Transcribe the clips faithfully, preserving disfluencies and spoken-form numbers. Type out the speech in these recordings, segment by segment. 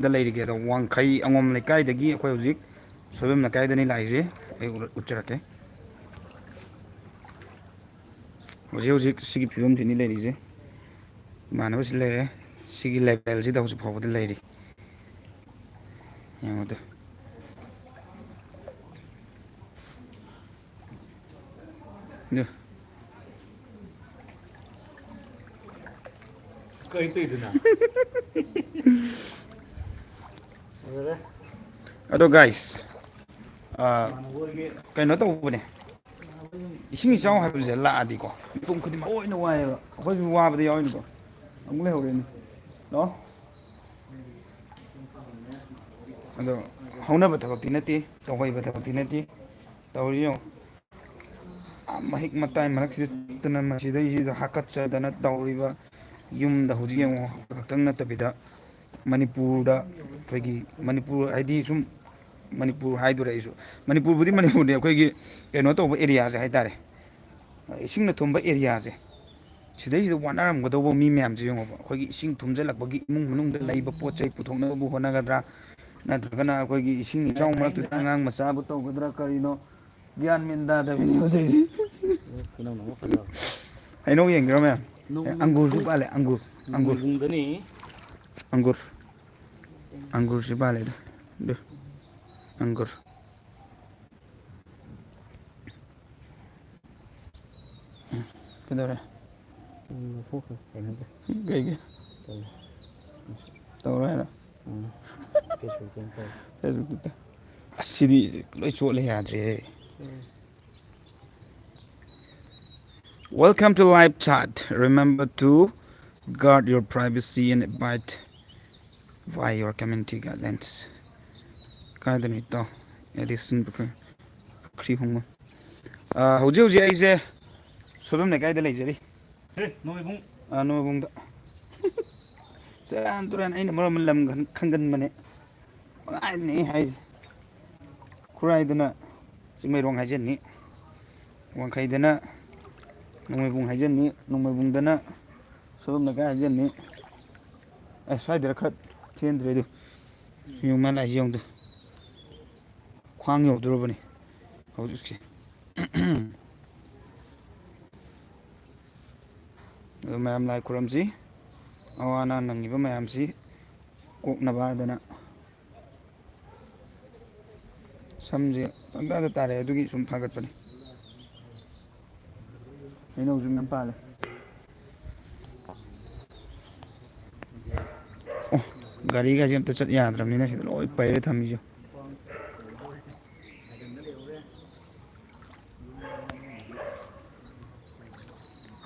ꯀꯗꯥꯏꯗ ꯂꯩꯔꯤꯒꯦ? ꯑꯗꯣ ꯋꯥꯡꯈꯩ ꯑꯉꯣꯝ ꯂꯩꯀꯥꯏꯗꯒꯤ ꯑꯩꯈꯣꯏ ꯍꯧꯖꯤꯛ ꯁꯣꯏꯕꯝ ꯂꯩꯀꯥꯏꯗꯅꯤ ꯂꯥꯛꯏꯁꯦ꯫ ꯑꯩ ꯎꯠ-, ꯎꯠꯆꯔꯛꯀꯦ꯫ ꯍꯧꯖꯤꯛ ꯍꯧꯖꯤꯛ ꯁꯤꯒꯤ ꯐꯤꯕꯝꯁꯤꯅꯤ ꯂꯩꯔꯤꯁꯦ꯫ ꯏꯃꯥꯟꯅꯕꯁꯤ ꯂꯩꯔꯦ꯫ ꯁꯤꯒꯤ ꯂꯦꯚꯦꯜꯁꯤꯗ ꯍꯧꯖꯤꯛ ꯐꯥꯎꯕꯗ ꯂꯩꯔꯤ꯫ ꯌꯦꯡꯉꯨ ꯑꯗꯨ꯫ ꯑꯗꯨ꯫ ꯀꯩ ꯇꯧꯏꯗꯨꯅ? ꯐꯖꯔꯦ꯫ ꯑꯗꯣ guys, ꯑꯥ, ꯏꯃꯥꯟꯅꯕ ꯍꯣꯏꯒꯤ ꯀꯩꯅꯣ ꯇꯧꯕꯅꯦ꯫ ꯏꯁꯤꯡ ꯏꯆꯥꯎ ꯍꯥꯏꯕꯁꯦ ꯂꯥꯛꯑꯗꯤꯀꯣ, ꯃꯤꯄꯨꯝ ꯈꯨꯗꯤꯡꯃꯛ ꯂꯣꯏꯅ ꯋꯥꯏꯑꯦꯕ꯫ ꯑꯩꯈꯣꯏꯁꯨ ꯋꯥꯕꯗꯤ ꯌꯥꯎꯔꯤꯅꯤꯀꯣ꯫ ꯑꯃꯨꯛ ꯂꯩꯍꯧꯔꯦꯅꯦ꯫ ꯂꯥꯛꯑꯣ꯫ ꯑꯗꯣ ꯍꯧꯅꯕ ꯊꯕꯛꯇꯤ ꯅꯠꯇꯦ, ꯇꯧꯍꯩꯕ ꯊꯕꯛꯇꯤ ꯅꯠꯇꯦ꯫ ꯇꯧꯔꯤꯁꯤ ꯌꯦꯡꯉꯨ꯫ ꯑꯥ, ꯃꯍꯤꯛ ꯃꯇꯥꯏ ꯃꯔꯛꯁꯤꯗ ꯆꯠꯇꯅ ꯃꯁꯤꯗꯩꯁꯤꯗ ꯍꯥꯀꯠꯆꯗꯅ ꯇꯧꯔꯤꯕ ꯌꯨꯝꯗ ꯍꯧꯖꯤꯛ ꯌꯦꯡꯉꯨ, ꯈꯛꯇꯪ ꯅꯠꯇꯕꯤꯗ ꯃꯅꯤꯄꯨꯔꯗ, ꯑꯩꯈꯣꯏꯒꯤ ꯃꯅꯤꯄꯨꯔ ꯍꯥꯏꯗꯤ ꯁꯨꯝ ꯃꯅꯤꯄꯨꯔ ꯍꯥꯏꯗꯣꯔꯦ ꯑꯩꯁꯨ, ꯃꯅꯤꯄꯨꯔꯕꯨꯗꯤ ꯃꯅꯤꯄꯨꯔꯅꯤ, ꯑꯩꯈꯣꯏꯒꯤ ꯀꯩꯅꯣ ꯇꯧꯕ ꯑꯦꯔꯤꯌꯥꯁꯦ ꯍꯥꯏꯇꯥꯔꯦ, ꯏꯁꯤꯡꯅ ꯊꯨꯝꯕ ꯑꯦꯔꯤꯌꯥꯁꯦ, ꯁꯤꯗꯩꯁꯤꯗ ꯋꯥꯅꯔꯝꯒꯗꯧꯕ ꯃꯤ ꯃꯌꯥꯝꯁꯦ ꯌꯦꯡꯉꯣꯕ꯫ ꯑꯩꯈꯣꯏꯒꯤ ꯏꯁꯤꯡ ꯊꯨꯝꯖꯤꯜꯂꯛꯄꯒꯤ ꯏꯃꯨꯡ ꯃꯅꯨꯡꯗ ꯂꯩꯕ ꯄꯣꯠ ꯆꯩ ꯄꯨꯊꯣꯛꯅꯕꯕꯨ ꯍꯣꯠꯅꯒꯗ꯭ꯔꯥ, ꯅꯠꯇ꯭ꯔꯒꯅ ꯑꯩꯈꯣꯏꯒꯤ ꯏꯁꯤꯡ ꯏꯆꯥꯎ ꯃꯔꯛꯇꯨꯗ ꯑꯉꯥꯡ ꯃꯆꯥꯕꯨ ꯇꯧꯒꯗ꯭ꯔꯥ, ꯀꯔꯤꯅꯣ, ꯒ꯭ꯌꯥꯟ ꯃꯦꯟ ꯇꯥꯗꯕꯤꯅꯦ ꯇꯧꯔꯤꯁꯦ꯫ ꯀꯩꯅꯧ ꯅꯣꯡꯃ ꯐꯖꯕ꯫ ꯍꯩꯅꯧ ꯌꯦꯡꯒꯦꯔꯣ ꯃꯌꯥꯝ? ꯅꯣꯡ-, ꯑꯦ, ꯑꯪꯒꯨꯔꯁꯨ ꯄꯥꯜꯂꯦ, ꯑꯪꯒꯨꯔ, ꯑꯪꯒꯨꯔ꯫ ꯅꯣꯡꯃꯥꯏꯖꯤꯡꯗꯅꯤ꯫ ꯑꯪꯒꯨꯔ꯫ ꯑꯪꯒꯨꯔꯁꯨ ꯄꯥꯜꯂꯦꯗ꯫ ꯑꯗꯨ꯫ ꯑꯪꯒꯨꯔ꯫ ꯎꯝ, ꯀꯩꯗꯧꯔꯦ? ꯎꯝ, ꯂꯧꯊꯣꯛꯈ꯭ꯔꯦ, ꯀꯩꯅꯣꯗ꯫ ꯀꯩꯒꯤ? ꯇꯧꯔꯦ꯫ ꯇꯧꯔꯣꯏ ꯍꯥꯏꯔꯣ? ꯎꯝ꯫ Facebook ꯇ ꯑꯣꯏꯅ ꯇꯧꯔꯦ꯫ Facebook ꯇ꯫ ꯑꯁ, ꯁꯤꯗꯤ ꯂꯣꯏ ꯆꯣꯠꯂꯦ, ꯌꯥꯗ꯭ꯔꯦꯍꯦ꯫ ꯎꯝ꯫ Welcome to live chat. Remember to guard your privacy and abide by your community guidelines. ꯀꯥꯏꯗꯅꯣ ꯏꯇꯥꯎ? ꯑꯦꯗꯤꯁꯟ ꯄꯨꯈ꯭ꯔꯤ, ꯄꯨꯈ꯭ꯔꯤ ꯍꯣꯡꯕ꯫ ꯑꯥ, ꯍꯧꯖꯤꯛ ꯍꯧꯖꯤꯛ ꯑꯩꯁꯦ ꯁꯣꯏꯕꯝ ꯂꯩꯀꯥꯏꯗ ꯂꯩꯖꯔꯤ꯫ ꯍꯦ, ꯅꯣꯡꯃꯩꯕꯨꯡ꯫ ꯑꯥ, ꯅꯣꯡꯃꯩꯕꯨꯡꯗ꯫ ꯁꯦꯔꯥꯟ ꯇꯨꯔꯥꯟ, ꯑꯩꯅ ꯃꯔꯣꯟ ꯑꯃ ꯂꯝ ꯈꯟ-, ꯈꯪꯒꯟꯕꯅꯦ꯫ ꯄꯪꯍꯥꯏꯗꯅꯦ ꯑꯩ ꯍꯥꯏꯁꯦ꯫ ꯈꯨꯔꯥꯏꯗꯅ ꯆꯤꯡꯃꯩꯔꯣꯡ ꯍꯥꯏꯖꯟꯅꯤ, ꯋꯥꯡꯈꯩꯗꯅ ꯅꯣꯡꯃꯩꯕꯨꯡ ꯍꯥꯏꯖꯟꯅꯤ, ꯅꯣꯡꯃꯩꯕꯨꯡꯗꯅ ꯁꯣꯏꯕꯝ ꯂꯩꯀꯥꯏ ꯍꯥꯏꯖꯟꯅꯤ꯫ ꯑꯦ, ꯁ꯭ꯋꯥꯏꯗꯔ ꯈꯔ ꯁꯦꯝꯗ꯭ꯔꯦ ꯑꯗꯨ꯫ ꯌꯦꯡꯉꯨ, ꯃꯥ ꯂꯥꯛꯏꯁꯤ ꯌꯦꯡꯉꯨ꯫ ꯈ꯭ꯋꯥꯡ ꯌꯧꯗꯣꯔꯕꯅꯤ ꯍꯧꯖꯤꯛꯁꯦ꯫ ꯑꯗꯨ ꯃꯌꯥꯝ ꯂꯥꯏ ꯈꯨꯔꯝꯁꯤ꯫ ꯑꯋꯥ ꯑꯅꯥ ꯅꯪꯉꯤꯕ ꯃꯌꯥꯝꯁꯤ ꯀꯣꯛꯅꯕ ꯍꯥꯏꯗꯅ꯫ ꯁꯝꯁꯦ ꯄꯪꯇꯥꯗ ꯇꯥꯔꯛꯑꯦ, ꯑꯗꯨꯒꯤ ꯁꯨꯝ ꯐꯥꯒꯠꯄꯅꯦ꯫ ꯍꯩꯅꯧꯁꯨ ꯃꯌꯥꯝ ꯄꯥꯜꯂꯦ꯫ ꯑꯣ, ꯒꯥꯔꯤꯒꯁꯦ ꯑꯝꯇ ꯆꯠ ꯌꯥꯗ꯭ꯔꯕꯅꯤꯅ ꯁꯤꯗ ꯂꯣꯏ ꯄꯩꯔ ꯊꯝꯃꯤꯁꯦ꯫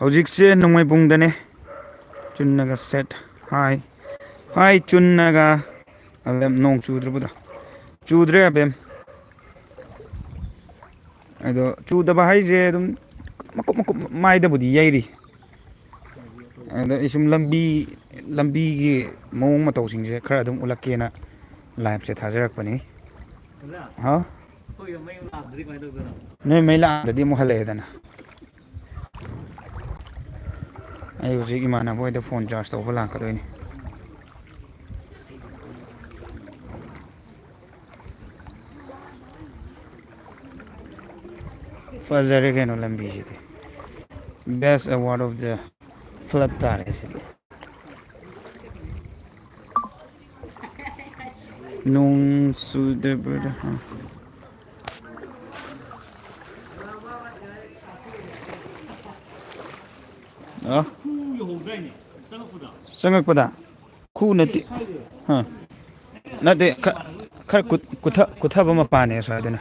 ꯍꯧꯖꯤꯛꯁꯦ ꯅꯣꯡꯃꯩꯕꯨꯡꯗꯅꯦ꯫ ꯆꯨꯟꯅꯒ ꯁꯦꯠ꯫ ꯍꯥꯏ꯫ ꯍꯥꯏ, ꯆꯨꯟꯅꯒ꯫ ꯑꯕꯦꯝ, ꯅꯣꯡ ꯆꯨꯗ꯭ꯔꯕꯗꯣ? ꯆꯨꯗ꯭ꯔꯦ, ꯑꯕꯦꯝ꯫ ꯑꯗꯣ ꯆꯨꯗꯕ ꯍꯥꯏꯁꯦ ꯑꯗꯨꯝ ꯃꯀꯨꯞ ꯃꯀꯨꯞ ꯃꯥꯏꯗꯕꯨꯗꯤ ꯌꯩꯔꯤ꯫ ꯑꯗꯣ ꯑꯩ ꯁꯨꯝ ꯂꯝꯕꯤ, ꯂꯝꯕꯤꯒꯤ ꯃꯑꯣꯡ ꯃꯇꯧꯁꯤꯡꯁꯦ ꯈꯔ ꯑꯗꯨꯝ ꯎꯠꯂꯛꯀꯦꯅ ꯂꯥꯏꯞꯁꯦ ꯊꯥꯖꯔꯛꯄꯅꯤ꯫ ꯍꯥ? ꯅꯣꯏ ꯃꯩ ꯂꯥꯛꯑꯝꯗꯗꯤ ꯑꯃꯨꯛ ꯍꯜꯂꯛꯑꯦꯗꯅ꯫ ꯑꯩ ꯍꯧꯖꯤꯛ ꯏꯃꯥꯟꯅꯕ ꯍꯣꯏꯗ ꯐꯣꯟ ꯆꯥꯔꯖ ꯇꯧꯕ ꯂꯥꯛꯀꯗꯣꯏꯅꯤ꯫ ꯐꯖꯔꯦ ꯀꯩꯅꯣ ꯂꯝꯕꯤꯁꯤꯗꯤ꯫ Best award of the flood ꯇꯥꯔꯦ ꯁꯤꯗꯤ꯫ ꯅꯣꯡ ꯆꯨꯗꯕ꯭ꯔꯥ? ꯑ? ꯆꯪꯉꯛꯄꯗ? ꯈꯨ ꯅꯠꯇꯦ꯫ ꯑ꯫ ꯅꯠꯇꯦ, ꯈ-, ꯈꯔ ꯀꯨꯠ-, ꯀꯨꯠꯊ-, ꯀꯨꯠꯊꯕ ꯃꯄꯥꯅꯦ ꯑꯁ꯭ꯋꯥꯏꯗꯅ꯫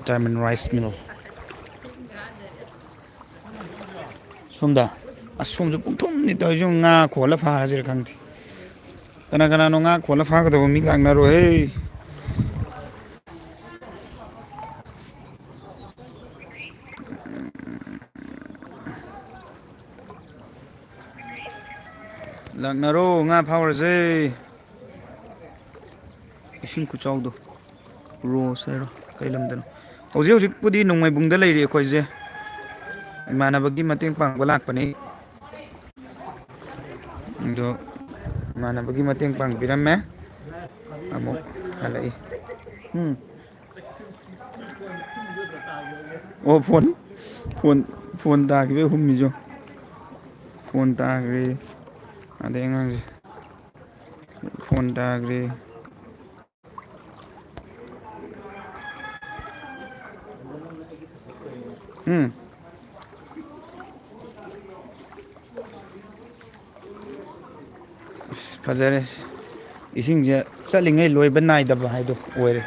Diamond Rice Mill꯫ ꯁꯣꯝꯗ꯫ ꯑꯁ, ꯁꯣꯝꯁꯨ ꯄꯨꯡꯊꯨꯝꯅꯤ ꯇꯧꯔꯤꯁꯤ꯫ ꯉꯥ ꯈꯣꯜꯂ ꯐꯥꯔꯁꯤꯔ ꯈꯪꯗꯦ꯫ ꯀꯅꯥ ꯀꯅꯥꯅꯣ ꯉꯥ ꯈꯣꯜꯂ ꯐꯥꯒꯗꯧꯕ ꯃꯤ ꯂꯥꯛꯅꯔꯣꯏꯍꯦ꯫ ꯂꯥꯛꯅꯔꯣ, ꯉꯥ ꯐꯥꯎꯔꯁꯦ꯫ ꯏꯁꯤꯡ ꯈꯨꯆꯥꯎꯗꯣ꯫ ꯔꯣꯁ ꯍꯥꯏꯔꯣ? ꯀꯩ ꯂꯝꯗꯅꯣ? ꯍꯧꯖꯤꯛ ꯍꯧꯖꯤꯛꯄꯨꯗꯤ ꯅꯣꯡꯃꯩꯕꯨꯡꯗ ꯂꯩꯔꯤ ꯑꯩꯈꯣꯏꯁꯦ꯫ ꯏꯃꯥꯟꯅꯕꯒꯤ ꯃꯇꯦꯡ ꯄꯥꯡꯕ ꯂꯥꯛꯄꯅꯤ꯫ ꯑꯗꯣ ꯏꯃꯥꯟꯅꯕꯒꯤ ꯃꯇꯦꯡ ꯄꯥꯡꯕꯤꯔꯝꯃꯦ꯫ ꯑꯃꯨꯛ ꯍꯜꯂꯛꯏ꯫ ꯎꯝ꯫ ꯑꯣ, ꯐꯣꯟ, ꯐꯣꯟ, ꯐꯣꯟ ꯇꯥꯈꯤꯕꯩ ꯍꯨꯝꯃꯤꯁꯨ꯫ ꯐꯣꯟ ꯇꯥꯈ꯭ꯔꯦ꯫ ꯑꯗꯩ ꯑꯉꯥꯡꯁꯦ ꯐꯣꯟ ꯇꯥꯈ꯭ꯔꯦ꯫ ꯎꯝ꯫ ꯑꯁ, ꯐꯖꯔꯦ꯫ ꯏꯁꯤꯡꯁꯦ ꯆꯠꯂꯤꯉꯩ ꯂꯣꯏꯕ ꯅꯥꯏꯗꯕ ꯍꯥꯏꯗꯣ ꯑꯣꯏꯔꯦ꯫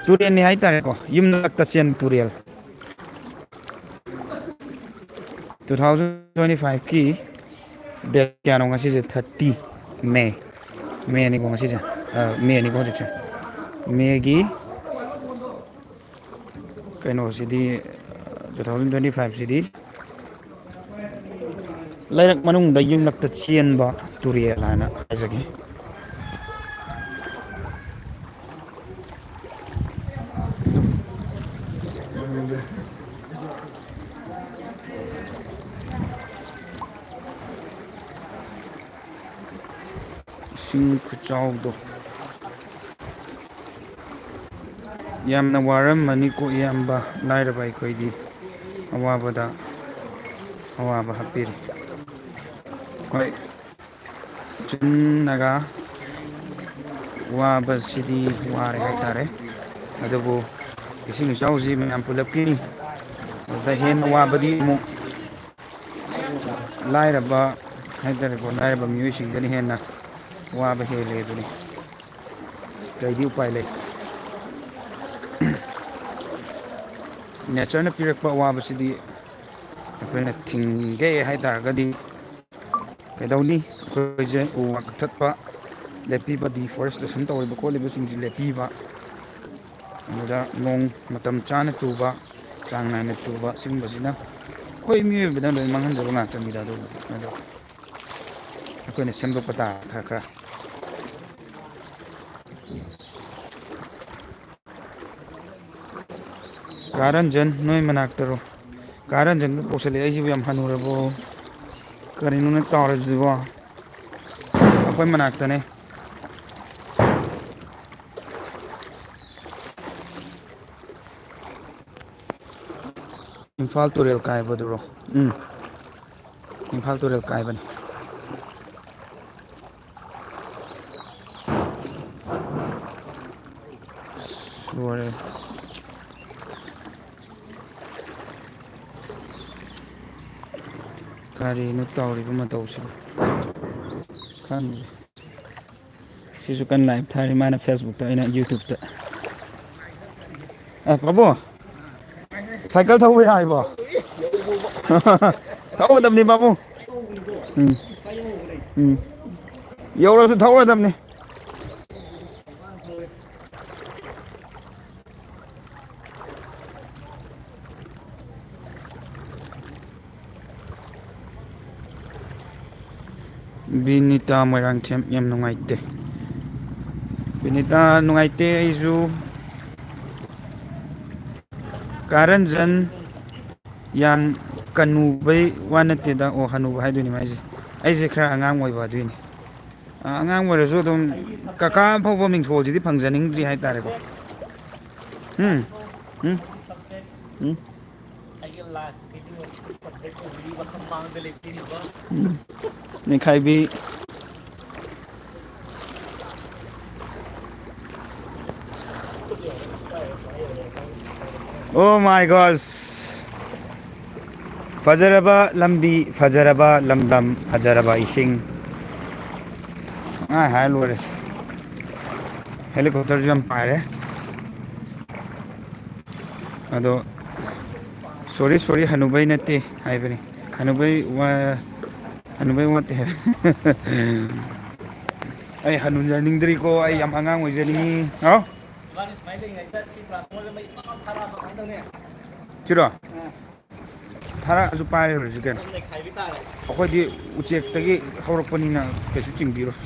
ꯇꯨꯔꯦꯜꯅꯤ ꯍꯥꯏꯇꯥꯔꯦꯀꯣ, ꯌꯨꯝꯂꯛꯇ ꯆꯦꯟꯕ ꯇꯨꯔꯦꯜ꯫ Two thousand twenty five ꯀꯤ date ꯀꯌꯥꯅꯣ ꯉꯁꯤꯁꯦ? Thirty, ꯃꯦ꯫ ꯃꯦꯅꯤꯀꯣ ꯉꯁꯤꯁꯦ꯫ ꯑ, ꯃꯦꯅꯤꯀꯣ ꯍꯧꯖꯤꯛꯁꯦ꯫ ꯃꯦꯒꯤ ꯀꯩꯅꯣꯁꯤꯗꯤ, two thousand twenty five ꯁꯤꯗꯤ ꯂꯩꯔꯛ ꯃꯅꯨꯡꯗ ꯌꯨꯝꯂꯛꯇ ꯆꯦꯟꯕ ꯇꯨꯔꯦꯜ ꯍꯥꯏꯅ ꯍꯥꯏꯖꯒꯦ꯫ ꯏꯁꯤꯡ ꯈꯨꯆꯥꯎꯗꯣ꯫ ꯌꯥꯝꯅ ꯋꯥꯔꯝꯃꯅꯤꯀꯣ ꯏꯌꯥꯝꯕ, ꯂꯥꯏꯔꯕ ꯑꯩꯈꯣꯏꯗꯤ ꯑꯋꯥꯕꯗ ꯑꯋꯥꯕ ꯍꯥꯞꯄꯤꯔꯤ꯫ ꯍꯣꯏ, ꯆꯨꯝꯅꯒ ꯋꯥꯕꯁꯤꯗꯤ ꯋꯥꯔꯦ ꯍꯥꯏꯇꯥꯔꯦ, ꯑꯗꯨꯕꯨ ꯏꯁꯤꯡ ꯏꯆꯥꯎꯁꯤ ꯃꯌꯥꯝ ꯄꯨꯂꯞꯀꯤꯅꯤ꯫ ꯑꯗꯨꯗ ꯍꯦꯟꯅ ꯋꯥꯕꯗꯤ ꯑꯃꯨꯛ ꯂꯥꯏꯔꯕ ꯍꯥꯏꯇꯥꯔꯦꯀꯣ, ꯂꯥꯏꯔꯕ ꯃꯤꯑꯣꯏꯁꯤꯡꯗꯅ ꯍꯦꯟꯅ ꯋꯥꯕ ꯍꯦꯜꯂꯦ ꯑꯗꯨꯅꯤ꯫ ꯀꯩꯗꯤ ꯎꯄꯥꯏ ꯂꯩ? ꯅꯦꯆꯔꯅ ꯄꯤꯔꯛꯄ ꯑꯋꯥꯕꯁꯤꯗꯤ ꯑꯩꯈꯣꯏꯅ ꯊꯤꯡꯒꯦ ꯍꯥꯏ ꯇꯥꯔꯒꯗꯤ ꯀꯩꯗꯧꯅꯤ? ꯑꯩꯈꯣꯏꯁꯦ ꯎ ꯋꯥ ꯀꯛꯊꯠꯄ ꯂꯦꯞꯄꯤꯕ, deforestation ꯇꯧꯔꯤꯕ ꯈꯣꯠꯂꯤꯕꯁꯤꯡꯁꯤ ꯂꯦꯞꯄꯤꯕ, ꯑꯗꯨꯗ ꯅꯣꯡ ꯃꯇꯝ ꯆꯥꯅ ꯆꯨꯕ, ꯆꯥꯡ ꯅꯥꯏꯅ ꯆꯨꯕ, ꯁꯤꯒꯨꯝꯕꯁꯤꯅ ꯑꯩꯈꯣꯏ ꯃꯤꯑꯣꯏꯕꯗ ꯂꯣꯏ ꯃꯥꯡꯍꯟꯖꯕ ꯉꯥꯛꯇꯅꯤꯗ꯫ ꯑꯗꯨꯕꯨꯗꯤ ꯑꯗꯣ ꯑꯩꯈꯣꯏꯅ ꯁꯦꯝꯗꯣꯛꯄ ꯇꯥꯕ ꯈꯔ ꯈꯔ꯫ ꯀꯥ ꯔꯟꯖꯟ, ꯅꯣꯏ ꯃꯅꯥꯛꯇꯔꯣ? ꯀꯥ ꯔꯟꯖꯟꯒ ꯀꯧꯁꯜꯂꯛꯑꯦ꯫ ꯑꯩꯁꯤꯕꯨ ꯌꯥꯝ ꯍꯅꯨꯔꯕꯣ? ꯀꯔꯤꯅꯣꯅꯦ ꯇꯧꯔꯤꯕꯁꯤꯕꯣ? ꯑꯩꯈꯣꯏ ꯃꯅꯥꯛꯇꯅꯦ꯫ ꯏꯝꯐꯥꯜ ꯇꯨꯔꯦꯜ ꯀꯥꯏꯕꯗꯨꯔꯣ? ꯎꯝ, ꯏꯝꯐꯥꯜ ꯇꯨꯔꯦꯜ ꯀꯥꯏꯕꯅꯦ꯫ ꯑꯁ, ꯂꯣꯏꯔꯦ꯫ ꯀꯔꯤꯅꯣ ꯇꯧꯔꯤꯕ ꯃꯇꯧꯁꯤꯕꯨ? ꯈꯪꯗ꯭ꯔꯦ꯫ ꯁꯤꯁꯨ ꯀꯟꯅ live ꯊꯥꯔꯤ, ꯃꯥꯅ Facebook-ꯇ, ꯑꯩꯅ YouTube-ꯇ꯫ ꯑꯦ, ꯄꯥꯕꯨꯡ, ꯁꯥꯏꯀꯜ ꯊꯧꯕ ꯌꯥꯔꯤꯕꯣ? ꯊꯧꯒꯗꯕꯅꯤ, ꯄꯥꯕꯨꯡ꯫ ꯎꯝ꯫ ꯎꯝ꯫ ꯌꯧꯔꯁꯨ ꯊꯧꯔꯗꯕꯅꯤ꯫ ꯕꯤꯅꯤꯇꯥ ꯃꯣꯏꯔꯥꯡꯊꯦꯝ, ꯌꯥꯝ ꯅꯨꯡꯉꯥꯏꯇꯦ꯫ ꯕꯤꯅꯤꯇꯥ, ꯅꯨꯡꯉꯥꯏꯇꯦ ꯑꯩꯁꯨ꯫ ꯀꯥꯔꯟꯖꯟ, ꯌꯥꯝ ꯀꯅꯨꯕꯩ ꯋꯥ ꯅꯠꯇꯦꯗ꯫ ꯑꯣ, ꯍꯅꯨꯕ ꯍꯥꯏꯗꯣꯏꯅꯤ ꯃꯥꯏꯁꯦ꯫ ꯑꯩꯁꯦ ꯈꯔ ꯑꯉꯥꯡ ꯑꯣꯏꯕ ꯑꯗꯨꯏꯅꯤ꯫ ꯑ, ꯑꯉꯥꯡ ꯑꯣꯏꯔꯁꯨ ꯑꯗꯨꯝ ꯀꯀꯥ ꯐꯥꯎꯕ ꯃꯤꯡꯊꯣꯜꯁꯤꯗꯤ ꯐꯪꯖꯅꯤꯡꯗ꯭ꯔꯤ ꯍꯥꯏꯇꯥꯔꯦꯀꯣ꯫ ꯎꯝ, ꯎꯝ, ꯎꯝ꯫ ꯎꯝ꯫ ꯅꯩꯈꯥꯏꯕꯤ꯫ Oh my gosh! ꯐꯖꯔꯕ ꯂꯝꯕꯤ, ꯐꯖꯔꯕ ꯂꯝꯗꯝ, ꯐꯖꯔꯕ ꯏꯁꯤꯡ꯫ ꯍꯥꯏ ꯍꯥꯏ ꯂꯣꯏꯔꯦ꯫ Helicopter-ꯁꯨ ꯌꯥꯝ ꯄꯥꯏꯔꯦ꯫ ꯑꯗꯣ, sorry, sorry, ꯍꯅꯨꯕꯩ ꯅꯠꯇꯦ ꯍꯥꯏꯕꯅꯤ꯫ ꯍꯅꯨꯕꯩ ꯋꯥ-, ꯍꯅꯨꯕꯩ ꯋꯥ ꯅꯠꯇꯦ ꯍꯥꯏꯕ꯫ ꯑꯩ ꯍꯅꯨꯖꯅꯤꯡꯗ꯭ꯔꯤꯀꯣ, ꯑꯩ ꯌꯥꯝ ꯑꯉꯥꯡ ꯑꯣꯏꯖꯅꯤꯡꯉꯤ꯫ ꯍꯥꯎ? ꯁꯤꯔꯣ? ꯊꯥꯔꯛꯑꯁꯨ ꯄꯥꯏꯔꯔꯣꯏꯁꯤ ꯀꯩꯅꯣ꯫ ꯑꯩꯈꯣꯏꯗꯤ ꯎꯆꯦꯛꯇꯒꯤ ꯍꯧꯔꯛꯄꯅꯤꯅ ꯀꯩꯁꯨ ꯆꯤꯡꯕꯤꯔꯣꯏ꯫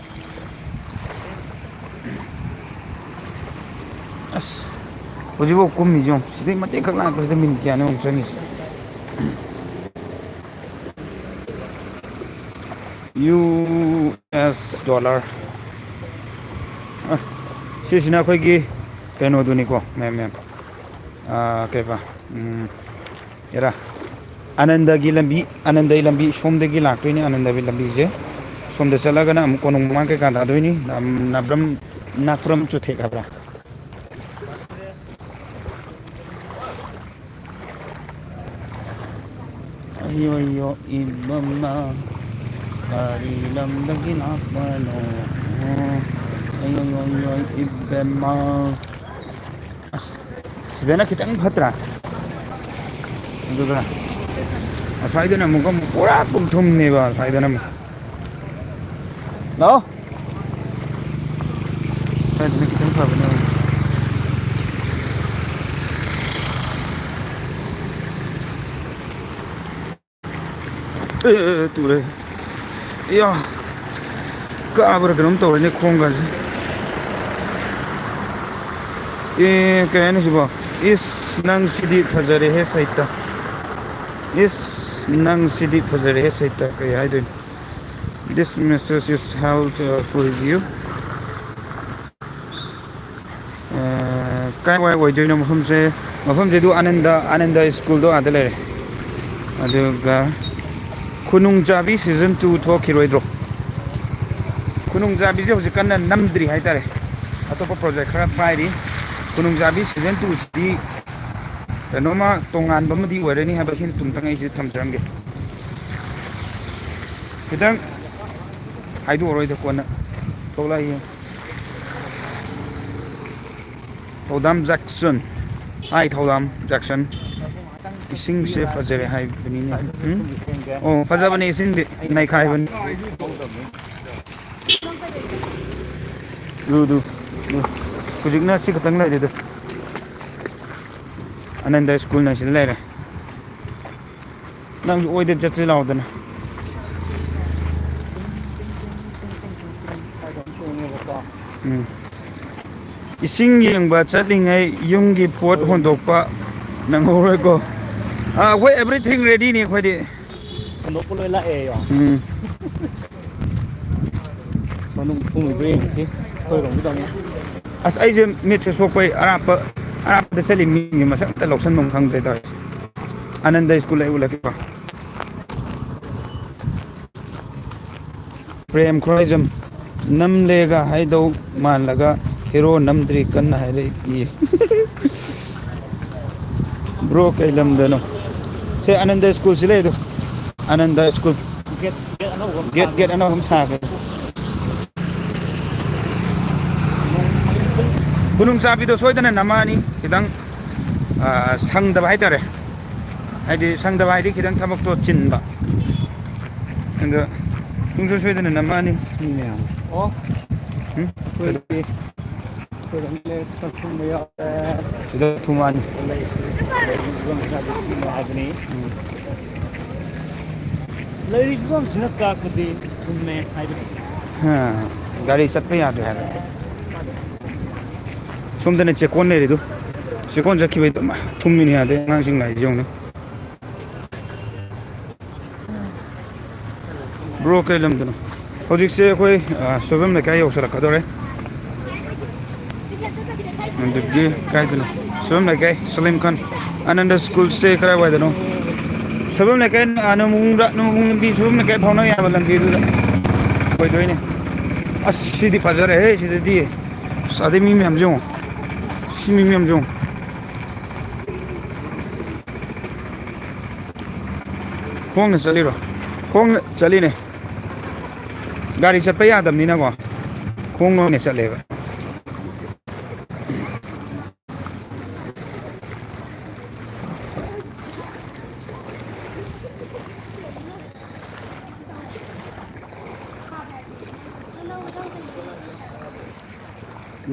ꯑꯁ, ꯍꯧꯖꯤꯛꯐꯥꯎ ꯀꯨꯝꯃꯤꯁꯤ ꯌꯦꯡꯉꯨ꯫ ꯁꯤꯗꯩ ꯃꯇꯦꯛ ꯈꯛ ꯂꯥꯛꯄꯁꯤꯗ ꯃꯤꯅꯤꯠ ꯀꯌꯥꯅꯣ ꯑꯃꯨꯛ ꯆꯪꯉꯤꯁꯦ? ꯌꯨ ꯑꯁ, ꯗꯣꯂꯔ꯫ ꯑ, ꯁꯤꯁꯤꯅ ꯑꯩꯈꯣꯏꯒꯤ ꯀꯩꯅꯣꯗꯨꯅꯤꯀꯣ, ꯃꯌꯥꯝ, ꯃꯌꯥꯝ꯫ ꯑ, ꯀꯩꯕ? ꯎꯝ, ꯑꯦꯔꯥ, ꯑꯥꯅꯟꯗꯒꯤ ꯂꯝꯕꯤ, ꯑꯥꯅꯟꯗꯒꯤ ꯂꯝꯕꯤ, ꯁꯣꯝꯗꯒꯤ ꯂꯥꯛꯇꯣꯏꯅꯤ ꯑꯥꯅꯟꯗꯒꯤ ꯂꯝꯕꯤꯁꯦ꯫ ꯁꯣꯝꯗ ꯆꯠꯂꯒꯅ ꯑꯃꯨꯛ ꯀꯣꯅꯨꯡ ꯃꯃꯥꯡ ꯀꯩꯀꯥ ꯇꯥꯗꯣꯏꯅꯤ꯫ ꯅꯥꯝ-, ꯅꯥꯕ꯭ꯔꯝ, ꯅꯥꯄ꯭ꯔꯝ ꯆꯨꯊꯦꯛ ꯍꯥꯏꯕ꯭ꯔꯥ? ꯑꯌꯣ ꯑꯌꯣ ꯏꯕꯃ, ꯀꯔꯤ ꯂꯝꯗꯒꯤ ꯂꯥꯛꯄꯅꯣ? ꯑꯌꯣ ꯑꯌꯣ ꯏꯕꯃ꯫ ꯑꯁ, ꯁꯤꯗꯅ ꯈꯤꯇꯪ ꯐꯠꯇ꯭ꯔꯥ? ꯑꯗꯨꯒ ꯑꯁ꯭ꯋꯥꯏꯗꯅ ꯑꯃꯨꯛꯀ ꯑꯃꯨꯛ ꯄꯨꯔꯥ ꯀꯣꯝꯊꯨꯝꯅꯦꯕ, ꯑꯁ꯭ꯋꯥꯏꯗꯅ ꯑꯃꯨꯛ꯫ ꯂꯥꯛꯑꯣ꯫ ꯁ꯭ꯋꯥꯏꯗꯅ ꯈꯤꯇꯪ ꯐꯕꯅꯦ꯫ ꯑꯦ, ꯑꯦ, ꯑꯦ, ꯇꯨꯔꯦ꯫ ꯏꯌꯥ, ꯀꯥꯕ꯭ꯔꯥ ꯀꯩꯅꯣꯝ ꯇꯧꯔꯦꯅꯦ ꯈꯣꯡꯒꯁꯦ꯫ ꯑꯦ, ꯀꯩ ꯍꯥꯏꯅꯤ ꯁꯤꯕꯣ? ꯏꯁ, ꯅꯪ ꯁꯤꯗꯤ ꯐꯖꯔꯦꯍꯦ ꯁꯩꯇ꯫ ꯏꯁ, ꯅꯪ ꯁꯤꯗꯤ ꯐꯖꯔꯦꯍꯦ ꯁꯩꯇ꯫ ꯀꯩ ꯍꯥꯏꯗꯣꯏꯅꯣ? This message is held, uh, for review. ꯑ, ꯀꯥꯏ ꯋꯥꯏ ꯑꯣꯏꯗꯣꯏꯅꯣ ꯃꯐꯝꯁꯦ? ꯃꯐꯝꯁꯦ ꯑꯗꯨ ꯑꯥꯅꯟꯗ, ꯑꯥꯅꯟꯗ ꯁ꯭ꯀꯨꯜꯗꯣ ꯑꯥꯗ ꯂꯩꯔꯦ꯫ ꯑꯗꯨꯒ ꯈꯨꯅꯨꯡ ꯆꯥꯕꯤ season two ꯊꯣꯛꯈꯤꯔꯣꯏꯗ꯭ꯔꯣ? ꯈꯨꯅꯨꯡ ꯆꯥꯕꯤꯁꯦ ꯍꯧꯖꯤꯛ ꯀꯟꯅ ꯅꯝꯗ꯭ꯔꯤ ꯍꯥꯏꯇꯥꯔꯦ꯫ ꯑꯇꯣꯞꯄ project ꯈꯔ ꯄꯥꯏꯔꯤ꯫ ꯈꯨꯅꯨꯡ ꯆꯥꯕꯤ season two ꯁꯤꯗꯤ ꯀꯩꯅꯣꯝꯃ ꯇꯣꯉꯥꯟꯕ ꯑꯃꯗꯤ ꯑꯣꯏꯔꯅꯤ ꯍꯥꯏꯕ hint ꯇꯨꯝꯇꯪ ꯑꯩꯁꯦ ꯊꯝꯖꯔꯝꯒꯦ꯫ ꯈꯤꯇꯪ ꯍꯥꯏꯗꯣꯛꯑꯔꯣꯏꯗ, ꯀꯣꯟꯅ ꯊꯣꯛꯂꯛꯑ ꯌꯦꯡꯉꯨ꯫ ꯊꯧꯗꯥꯝ ꯖꯦꯛꯁꯟ꯫ ꯍꯥꯏ, ꯊꯧꯗꯥꯝ ꯖꯦꯛꯁꯟ꯫ ꯏꯁꯤꯡꯁꯦ ꯐꯖꯔꯦ ꯍꯥꯏꯕꯅꯤꯅꯦ꯫ ꯎꯝ? ꯑꯣ, ꯐꯖꯕꯅꯦ ꯏꯁꯤꯡꯗꯤ, ꯅꯩꯈꯥꯏꯕꯅꯤ꯫ ꯗꯨ, ꯗꯨ, ꯗꯨ꯫ ꯍꯧꯖꯤꯛꯅ ꯁꯤ ꯈꯛꯇꯪ ꯂꯩꯔꯦ ꯑꯗꯨ꯫ ꯑꯥꯅꯟꯗ ꯁ꯭ꯀꯨꯜꯅ ꯁꯤꯗ ꯂꯩꯔꯦ꯫ ꯅꯪꯁꯨ ꯑꯣꯏꯗ ꯆꯠꯁꯤ ꯂꯥꯎꯗꯅ꯫ ꯎꯝ꯫ ꯏꯁꯤꯡ ꯌꯦꯡꯕ ꯆꯠꯂꯤꯉꯩ ꯌꯨꯝꯒꯤ ꯄꯣꯠ ꯍꯣꯟꯗꯣꯛꯄ ꯅꯪꯍꯧꯔꯣꯏꯀꯣ꯫ ꯑꯥ, ꯑꯩꯈꯣꯏ everything ready ꯅꯤ ꯑꯩꯈꯣꯏꯗꯤ꯫ ꯍꯣꯟꯗꯣꯛꯄ ꯂꯣꯏ ꯂꯥꯛꯑꯦ ꯌꯣ꯫ ꯎꯝ꯫ ꯊꯣꯡ-, ꯊꯣꯡꯉꯤꯕ꯭ꯔꯥ ꯌꯦꯡꯁꯤ꯫ ꯑꯩꯈꯣꯏꯔꯣꯝꯒꯤꯗ ꯑꯃꯨꯛ꯫ ꯑꯁ, ꯑꯩꯁꯦ ꯃꯤꯠꯁꯦ ꯁꯣꯛꯄꯩ ꯑꯔꯥꯞꯄ, ꯑꯔꯥꯞꯄꯗ ꯆꯠꯂꯤ ꯃꯤꯁꯤꯡꯁꯦ ꯃꯁꯛ ꯑꯝꯇ ꯂꯧꯁꯟꯐꯝ ꯈꯪꯗ꯭ꯔꯦ ꯇꯧꯔꯤꯁꯦ꯫ ꯑꯅꯟꯗ ꯁ꯭ꯀꯨꯜ ꯑꯩ ꯎꯠꯂꯛꯀꯦꯀꯣ꯫ ꯄ꯭ꯔꯦꯝ ꯈꯨꯔꯥꯏꯖꯝ ꯅꯝꯂꯦꯒ ꯍꯥꯏꯗꯧ ꯃꯥꯜꯂꯒ ꯍꯦꯔꯣ ꯅꯝꯗ꯭ꯔꯤ ꯀꯟꯅ ꯍꯥꯏꯔꯛꯏ꯫ ꯕ꯭ꯔꯣ, ꯀꯩ ꯂꯝꯗꯅꯣ? ꯁꯦ ꯑꯅꯟꯗ ꯁ꯭ꯀꯨꯜꯁꯤ ꯂꯩꯗꯣ꯫ ꯑꯅꯟꯗ ꯁ꯭ꯀꯨꯜ꯫ ꯒꯦꯠ, ꯒꯦꯠ ꯑꯅꯧꯕ ꯑꯃ ꯒꯦꯠ, ꯁꯥꯈ꯭ꯔꯦ꯫ ꯒꯦꯠ ꯑꯅꯧꯕ ꯑꯃ ꯁꯥꯈ꯭ꯔꯦ꯫ ꯈꯨꯗꯣꯡꯆꯥꯕꯤꯗꯣ ꯁꯣꯏꯗꯅ ꯅꯝꯃꯛꯑꯅꯤ꯫ ꯈꯤꯇꯪ, ꯑ, ꯁꯪꯗꯕ ꯍꯥꯏꯇꯥꯔꯦ꯫ ꯍꯥꯏꯗꯤ ꯁꯪꯗꯕ ꯍꯥꯏꯗꯤ ꯈꯤꯇꯪ ꯊꯕꯛꯇꯣ ꯆꯤꯟꯕ꯫ ꯑꯗꯣ ꯁꯨꯡꯁꯣꯏ ꯁꯣꯏꯗꯅ ꯅꯝꯃꯛꯑꯅꯤ꯫ ꯃꯤ ꯃꯌꯥꯝ꯫ ꯑꯣ꯫ ꯎꯝ? ꯑꯩꯈꯣꯏꯒꯤ, ꯑꯩꯈꯣꯏ ꯂꯩꯔꯛꯇ ꯊꯨꯝꯕ ꯌꯥꯎꯔꯦ꯫ ꯁꯤꯗ ꯊꯨꯝꯃꯛꯑꯅꯤ꯫ ꯂꯩ-, ꯂꯩꯔꯤꯕ ꯐꯤꯕꯝꯁꯤꯅ ꯑꯗꯨꯝ ꯊꯨꯝꯃꯦ ꯍꯥꯏꯕꯅꯤ꯫ ꯎꯝ꯫ ꯂꯩꯔꯤꯕ ꯐꯤꯕꯝꯁꯤꯅ ꯇꯥꯛꯄꯗꯤ ꯊꯨꯝꯃꯦ ꯍꯥꯏꯕꯅꯤ꯫ ꯍꯥ, ꯒꯥꯔꯤ ꯆꯠꯄ ꯌꯥꯗ꯭ꯔꯦ ꯍꯥꯏꯕꯅꯤ꯫ ꯁꯣꯝꯗꯅ ꯆꯦꯛꯀꯣꯟ ꯂꯩꯔꯤꯗꯨ꯫ ꯆꯦꯛꯀꯣꯟ ꯆꯠꯈꯤꯕꯩꯗꯣ ꯃꯥ ꯊꯨꯝꯃꯤꯅꯤ ꯌꯥꯗꯦ, ꯑꯉꯥꯡꯁꯤꯡ ꯂꯥꯛꯏꯁꯦ ꯌꯦꯡꯉꯨꯅꯦ꯫ ꯕ꯭ꯔꯣ, ꯀꯩ ꯂꯝꯗꯅꯣ? ꯍꯧꯖꯤꯛꯁꯦ ꯑꯩꯈꯣꯏ, ꯑ, ꯁꯣꯏꯕꯝ ꯂꯩꯀꯥꯏ ꯌꯧꯁꯜꯂꯛꯀꯗꯧꯔꯦ꯫ ꯑꯗꯒꯤ ꯀꯥꯏꯗꯅꯣ? ꯁꯣꯏꯕꯝ ꯂꯩꯀꯥꯏ, ꯁꯂꯤꯝ ꯈꯥꯟ꯫ ꯑꯅꯟꯗ ꯁ꯭ꯀꯨꯜꯁꯦ ꯀꯗꯥꯏꯋꯥꯏꯗꯅꯣ? ꯁꯣꯏꯕꯝ ꯂꯩꯀꯥꯏ, ꯑ, ꯅꯣꯡꯃꯣꯡ ꯂꯝꯕꯤ, ꯁꯣꯏꯕꯝ ꯂꯩꯀꯥꯏ ꯐꯥꯎꯅꯕ ꯌꯥꯕ ꯂꯝꯕꯤꯗꯨꯗ ꯑꯣꯏꯗꯣꯏꯅꯦ꯫ ꯑꯁ, ꯁꯤꯗꯤ ꯐꯖꯔꯦꯍꯦ, ꯁꯤꯗꯗꯤ꯫ ꯑꯁ, ꯑꯗꯩ ꯃꯤ ꯃꯌꯥꯝꯁꯦ ꯌꯦꯡꯉꯣ꯫ ꯁꯤ ꯃꯤ ꯃꯌꯥꯝꯁꯦ ꯌꯦꯡꯉꯣ꯫ ꯈꯣꯡꯅ ꯆꯠꯂꯤꯔꯣ? ꯈꯣꯡꯅ ꯆꯠꯂꯤꯅꯦ꯫ ꯒꯥꯔꯤ ꯆꯠꯄ ꯌꯥꯗꯕꯅꯤꯅꯀꯣ, ꯈꯣꯡꯅ ꯑꯣꯏꯅ ꯆꯠꯂꯦꯕ꯫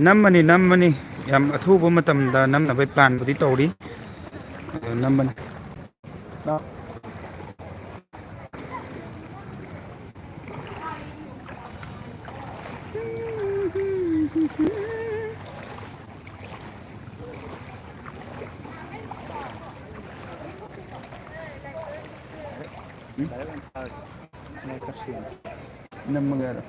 ꯅꯝꯃꯅꯤ, ꯅꯝꯃꯅꯤ꯫ ꯌꯥꯝ ꯑꯊꯨꯕ ꯃꯇꯝꯗ ꯅꯝꯅꯕꯒꯤ ꯄ꯭ꯂꯥꯟꯕꯨꯗꯤ ꯇꯧꯔꯤ꯫ ꯑꯗꯣ ꯅꯝꯃꯅꯤ꯫ ꯎꯝ? ꯅꯝꯃꯒꯦ ꯍꯥꯏꯔꯣ?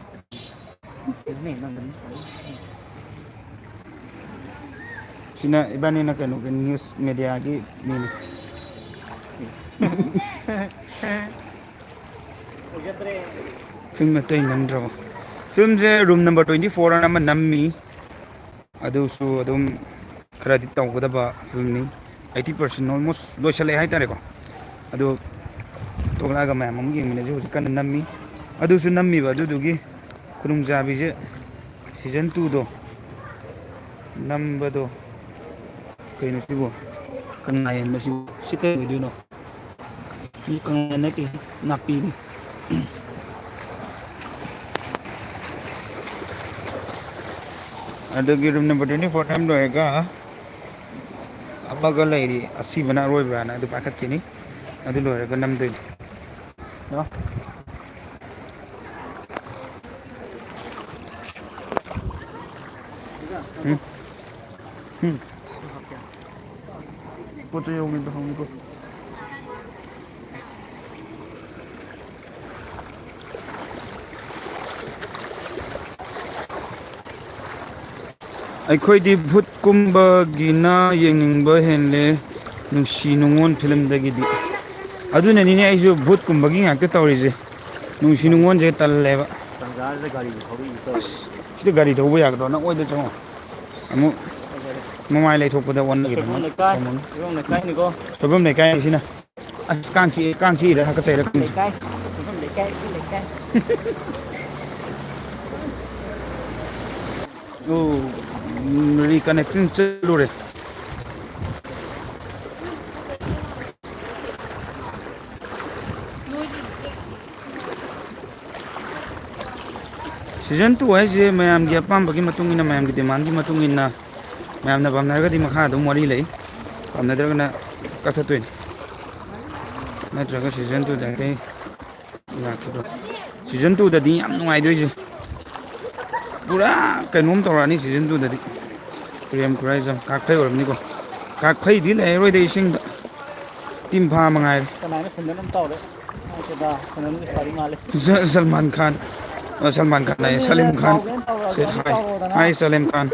ꯁꯤꯅ ꯏꯕꯥꯅꯤꯅ ꯀꯩꯅꯣꯒꯤ ꯅ꯭ꯌꯨꯁ ꯃꯦꯗꯤꯌꯥꯒꯤ ꯃꯤꯅꯤ꯫ ꯐꯤꯂꯝ ꯑꯇꯩ ꯅꯝꯗ꯭ꯔꯕꯣ? ꯐꯤꯂꯝꯁꯦ ꯔꯨꯝ ꯅꯝꯕꯔ ꯇ꯭ꯋꯦꯟꯇꯤ ꯐꯣꯔ ꯑꯅ ꯑꯃ ꯅꯝꯃꯤ꯫ ꯑꯗꯨꯁꯨ ꯑꯗꯨꯝ ꯈꯔꯗꯤ ꯇꯧꯒꯗꯕ ꯐꯤꯂꯝꯅꯤ꯫ ꯑꯩꯠꯇꯤ ꯄꯥꯔꯁꯦꯟ ꯑꯣꯜꯃꯣꯁ ꯂꯣꯏꯁꯤꯜꯂꯛꯑꯦ ꯍꯥꯏꯇꯥꯔꯦꯀꯣ꯫ ꯑꯗꯨ ꯊꯣꯛꯂꯛꯑꯒ ꯃꯌꯥꯝ ꯑꯃꯨꯛ ꯌꯦꯡꯃꯤꯟꯅꯁꯤ꯫ ꯍꯧꯖꯤꯛ ꯀꯟꯅ ꯅꯝꯃꯤ꯫ ꯑꯗꯨꯁꯨ ꯅꯝꯃꯤꯕ ꯑꯗꯨꯗꯨꯒꯤ ꯈꯨꯗꯣꯡꯆꯥꯕꯤꯁꯦ ꯁꯤꯖꯟ ꯇꯨꯗꯣ ꯅꯝꯕꯗꯣ꯫ ꯀꯩꯅꯣ ꯁꯤꯕꯨ? ꯀꯪꯂꯥ ꯌꯦꯟꯕꯁꯤꯕꯨ? ꯁꯤ ꯀꯩ ꯑꯣꯏꯗꯣꯏꯅꯣ? ꯁꯤ ꯀꯪꯂꯥ ꯅꯠꯇꯦ, ꯅꯥꯄꯤꯅꯤ꯫ ꯑꯗꯨꯒꯤ ꯔꯨꯝ ꯅꯝꯕꯔ ꯇ꯭ꯋꯦꯟꯇꯤ ꯐꯣꯔ ꯅꯝ ꯂꯣꯏꯔꯒ ꯑꯃꯒ ꯂꯩꯔꯤ, ꯑꯁꯤꯕꯅ ꯑꯔꯣꯏꯕ꯭ꯔꯥꯅ ꯑꯗꯨ ꯄꯥꯏꯈꯠꯈꯤꯅꯤ꯫ ꯑꯗꯨ ꯂꯣꯏꯔꯒ ꯅꯝꯗꯣꯏꯅꯤ꯫ ꯂꯥꯎ꯫ ꯎꯝ꯫ ꯎꯝ꯫ ꯄꯣꯠ ꯆꯩ ꯌꯧꯈꯤꯕꯗꯣ ꯍꯪꯉꯨꯀꯣ꯫ ꯑꯩꯈꯣꯏꯗꯤ ꯚꯨꯠꯀꯨꯝꯕꯒꯤꯅ ꯌꯦꯡꯅꯤꯡꯕ ꯍꯦꯜꯂꯦ, ꯅꯨꯡꯁꯤ ꯅꯨꯡꯉꯣꯟ ꯐꯤꯂꯝꯗꯒꯤꯗꯤ꯫ ꯑꯗꯨꯅꯅꯤꯅꯦ ꯑꯩꯁꯨ ꯚꯨꯠꯀꯨꯝꯕꯒꯤ ꯉꯥꯛꯇ ꯇꯧꯔꯤꯁꯦ꯫ ꯅꯨꯡꯁꯤ ꯅꯨꯡꯉꯣꯟꯁꯦ ꯇꯜꯂꯦꯕ꯫ ꯇꯟꯖꯥꯁꯤꯗ ꯒꯥꯔꯤꯁꯦ ꯊꯧꯔꯛꯏꯁꯦ ꯇꯧꯔꯤꯁꯦ꯫ ꯁꯤꯗ ꯒꯥꯔꯤ ꯊꯧꯕ ꯌꯥꯒꯗ꯭ꯔꯣ? ꯅꯪ ꯑꯣꯏꯗ ꯆꯪꯉꯣ꯫ ꯑꯃꯨꯛ ꯃꯃꯥꯏ ꯂꯩꯊꯣꯛꯄꯗ ꯑꯣꯟꯅꯈꯤꯗꯅ꯫ ꯁꯣꯏꯕꯝ ꯂꯩꯀꯥꯏ, ꯁꯣꯏꯕꯝ ꯂꯩꯀꯥꯏꯅꯤꯀꯣ꯫ ꯁꯣꯏꯕꯝ ꯂꯩꯀꯥꯏ ꯁꯤꯅ꯫ ꯑꯁ, ꯀꯥꯡ ꯆꯤꯛꯑꯦ, ꯀꯥꯡ ꯆꯤꯛꯏꯔ ꯍꯥꯀꯠꯆꯩꯔ ꯈꯪꯗꯦ꯫ ꯂꯩꯀꯥꯏ, ꯁꯣꯏꯕꯝ ꯂꯩꯀꯥꯏ, ꯑꯩꯈꯣꯏ ꯂꯩꯀꯥꯏ꯫ ꯑꯣ, ꯎꯝ, reconnecting ꯆꯠꯂꯨꯔꯦ꯫ ꯁꯤꯖꯟ ꯇꯨ ꯍꯥꯏꯁꯦ ꯃꯌꯥꯝꯒꯤ ꯑꯄꯥꯝꯕꯒꯤ ꯃꯇꯨꯡ ꯏꯟꯅ, ꯃꯌꯥꯝꯒꯤ ꯗꯤꯃꯥꯟꯒꯤ ꯃꯇꯨꯡ ꯏꯟꯅ, ꯃꯌꯥꯝꯅ ꯄꯥꯝꯅꯔꯒꯗꯤ ꯃꯈꯥ ꯑꯗꯨꯝ ꯋꯥꯔꯤ ꯂꯩ, ꯄꯥꯝꯅꯗ꯭ꯔꯒꯅ ꯀꯛꯊꯠꯇꯣꯏꯅꯤ꯫ ꯅꯠꯇ꯭ꯔꯒ ꯁꯤꯖꯟ ꯇꯨꯗ ꯑꯩ ꯂꯥꯛꯈꯤꯗ꯭ꯔꯣ? ꯁꯤꯖꯟ ꯇꯨꯗꯗꯤ ꯌꯥꯝ ꯅꯨꯡꯉꯥꯏꯗꯣꯏꯁꯦ꯫ ꯄꯨꯔꯥ ꯀꯩꯅꯣꯝ ꯇꯧꯔꯛꯑꯅꯤ ꯁꯤꯖꯟ ꯇꯨꯗꯗꯤ꯫ ꯄ꯭ꯔꯦꯝ ꯈꯨꯔꯥꯏꯖꯝ, ꯀꯥꯛꯐꯩ ꯑꯣꯏꯔꯝꯅꯤꯀꯣ꯫ ꯀꯥꯛꯐꯩꯗꯤ ꯂꯩꯔꯔꯣꯏꯗ ꯏꯁꯤꯡꯗ꯫ ꯇꯤꯝꯐꯥ ꯃꯉꯥꯏꯔꯦ꯫ ꯀꯅꯥꯅꯣ ꯈꯨꯟꯗꯅ ꯑꯃ ꯇꯧꯔꯦ? ꯅꯠꯇꯦꯗ, ꯈꯨꯟꯗꯅ ꯂꯩꯁꯥꯕꯤ ꯃꯥꯜꯂꯦ꯫ ꯖ-, ꯁꯜꯃꯥꯟ ꯈꯥꯟ꯫ ꯑ, ꯁꯜꯃꯥꯟ ꯈꯥꯟ ꯍꯥꯏꯌꯦ, ꯁꯂꯤꯝ ꯈꯥꯟ꯫ ꯁꯦ, ꯍꯥꯏ꯫ ꯍꯥꯏ, ꯁꯂꯤꯝ ꯈꯥꯟ꯫